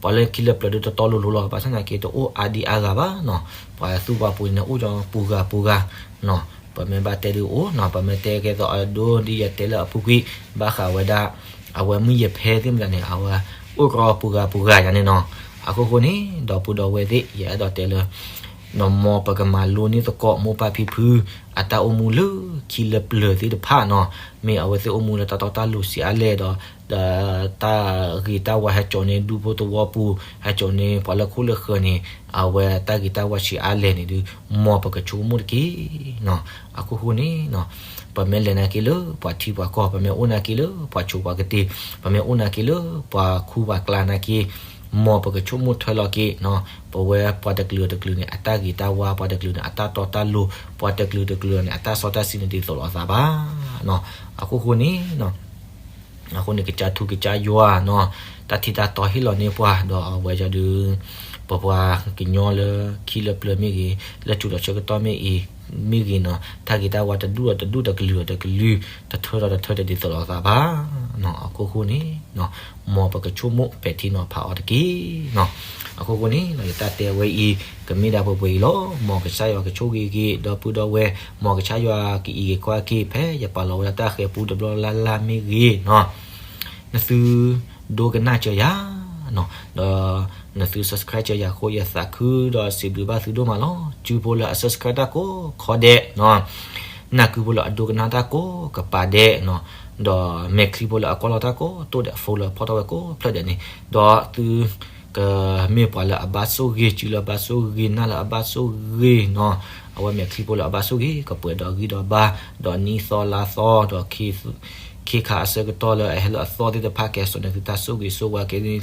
ပှၤလၢခံလၢပျၢၤဒုးတတီလိၤလိၤလီၤ. ဘၣ်ဆၣ်သနာ်က့ တအိၣ်အါဒံအါဂၤဘၣ်နီၤ. ပှၤသူၣ်ပှၤပူၤန့ၣ် အိၣ်ကၠီပူၤဂၤပူၤဂၤနီၤ. ပမ့ၢ်ဘၣ်တဲဒုးအိၣ်နီၤ, ပမ့ၢ်တဲကဲသိးအဒိဒ်ယတဲလၢအပူၤကွံာ် ဘၣ်ဃးဝဲဒၣ် အဝဲမုၢ်ယဲၢ်ဖဲသ့ၣ်မတၤန့ၣ် အဝဲအိၣ်ကြီပူၤဂၤပူၤဂၤယၤန့ၣ်နီၤ. အခိၣ်ဃိန့ၣ် ဒီပုၢ်ဒီဝဲၢ်သ့ၣ် ယအဲၣ်ဒိးတဲလၢ နမ့ၢ်ပကမၤလိန့ၢ်သကိးမိၢ်ပၢ်ဖံဖု အတၢ်အိၣ်မူလၢခံလၢပျၢၤသ့ၣ်တဖၣ်နီၤ, မ့ၢ်အဝဲသ့ၣ်အိၣ်မူလၢတၢ်တီတၢ်လိၤဆံးအါလဲၣ်ဒီး ဒီးတၢ်ဂ့ၤတၢ်ဝါဟဲစိာ်န့ၢ်ဒူဖိသဝီပူၤ, ဟဲစိာ်န့ၢ်ပှၤလၢခိၣ်လၢဃၢၤန့ၣ် အဝဲတၢ်ဂ့ၤတၢ်ဝါဆံးအါလဲၣ်န့ၣ်ဒုး မ်ပကဆိကမိၣ်တက့ၢ်နီၤ. အခိၣ်ဃိန့ၣ်နီၤ, ပမ့ၢ်လဲၤနာ်က့ၤလၢပှၤထံပှၤကီၢ်, ပမ့ၢ်အိၣ်နာ်က့ၤလၢပှၤဆိးပှၤကတ့ၤ, ပမ့ၢ်အိၣ်နာ်က့ၤလၢပှၤခူပှၤကျါနာ်က့ၤ, မ်ပကဆိကမိၣ်ထွဲလီၤက့ၤနီၤ, ပဝဲပှၤတကလုာ်တကလုာ်န့ၣ် အတၢ်ဂ့ၤတၢ်ဝါ, ပှၤတကလုာ်န့ၣ် အတၢ်တီတၢ်လိၤ, ပှၤတကလုာ်တကလုာ်န့ၣ် အတၢ်စီတၢ်ဆှံန့ၣ် တဒ်သိးလိာ်အသးဘၣ်နီၤ. အခိၣ်ဃိန့ၣ်နီၤ, အဃိန့ၣ် ကစၢ်ထူကစၢ်ယွၤနီၤ, တၢ်ထံၣ်တၢ်တီဟ့ၣ်လီၤန့ၢ်ပှၤ ဒီးအဝဲဒၣ်ဒုး ပပှၤကညီလၢခံလၢပျၢၤမ့ၢ်ဂ့ၤ, လၢစိၤဒီးဆၢကတီၢ်မ့ၢ်အံၤမ့ၢ်ဂ့ၤနီၤ, တၢ်ဂ့ၤတၢ်ဝါတဒူၣ်ဒီးတဒူၣ်, တကလုာ်ဒီးတကလုာ်, တထၢဒီးတထၢ တဒ်သိးလိာ်အသးဘၣ်နီၤ. အခိၣ်ဃိန့ၣ် မ်ပကဆိကမိၣ်ပဲာ်ထံနီၤဖးအီၤတက့ၢ်နီၤ. အခိၣ်ဃိန့ၣ် ယတၢ်တဲဝဲအံၤ ကမ့ၢ်ဒၣ်ပှဲၤပှဲၤအံၤလီၤ. မ်ကစၢ်ယွၤကဆိၣ်ဂ့ၤက့ၤ ဒီပုၢ်ဒီဝဲၢ်, မ်ကစၢ်ယွၤကအံးက့ၤကွၢ်က့ၤ ဖဲယပာ်လီၤဝဲဒၣ်တၢ်ဃဲၤပူတဘျီလၢ်လၢ်မ့ၢ်ဂ့ၤနီၤ, နသုဒိကနၣ်စၢၤယၤနီၤ, ဒီးနသု subscribe စၢၤယၤအဃိ ယသးခုဒီးစံးဘျုးဘၣ်သုဒိၣ်မးလီၤ. စုဖိလၢအ subscribe တၢ်ကိးခီဒဲးနီၤ, နၢ်ကုဖိလၢအဒိကနၣ်တၢ်ကိးကပၤဒဲးနီၤ, ဒီးမဲာ်ချံဖိလၢအကွၢ်လီၤတၢ်ကိးတိၢ်ဒဲး အ follow ဖီၣ်ထီၣ်ဝဲကိးဖျၢၣ်ဒဲးန့ၣ်, ဒီးသု ကမ့ၢ်ပှၤလၢအဘၣ်ဆိၣ်ဂ့ၤ, စုလၢအဘၣ်ဆိၣ်ဂ့ၤ, နၢ်လၢအဘၣ်ဆိၣ်ဂ့ၤနီၤ, အဝဲမဲာ်ချံဖိလၢအဘၣ်ဆိၣ်ဂ့ၤ ကပှဲၤဒီးဂံၢ်ဒီးဘါ, ဒီးနံၣ်သီလါသီ, ဒီး ခ့ခါအဆၢကတီၢ်လၢအဟဲလၢအသီသ့ၣ်တဖၣ် ကဟဲစိာ်န့ၢ်သုတၢ်ဆိၣ်ဂ့ၤဆိၣ်ဝါ, ကဟဲ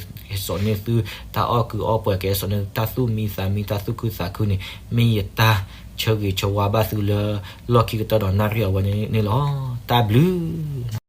စိာ်န့ၢ်သုတၢ်အီၣ်ကုာ်အီပှဲၤ, ကဟဲစိာ်န့ၢ်သုတၢ်သူၣ်မံသးမံ တၢ်သူၣ်ခုသးခုန့ၣ် မ့ၢ်ယတၢ်ဆၢဂ့ၤဆၢဝါဘၣ်သုလၢလီၢ်ခံကတၢၢ်ဒီးနၣ်ရံၣ်အဝဲန့ၣ်လီၤ. တၢ်ဘျုး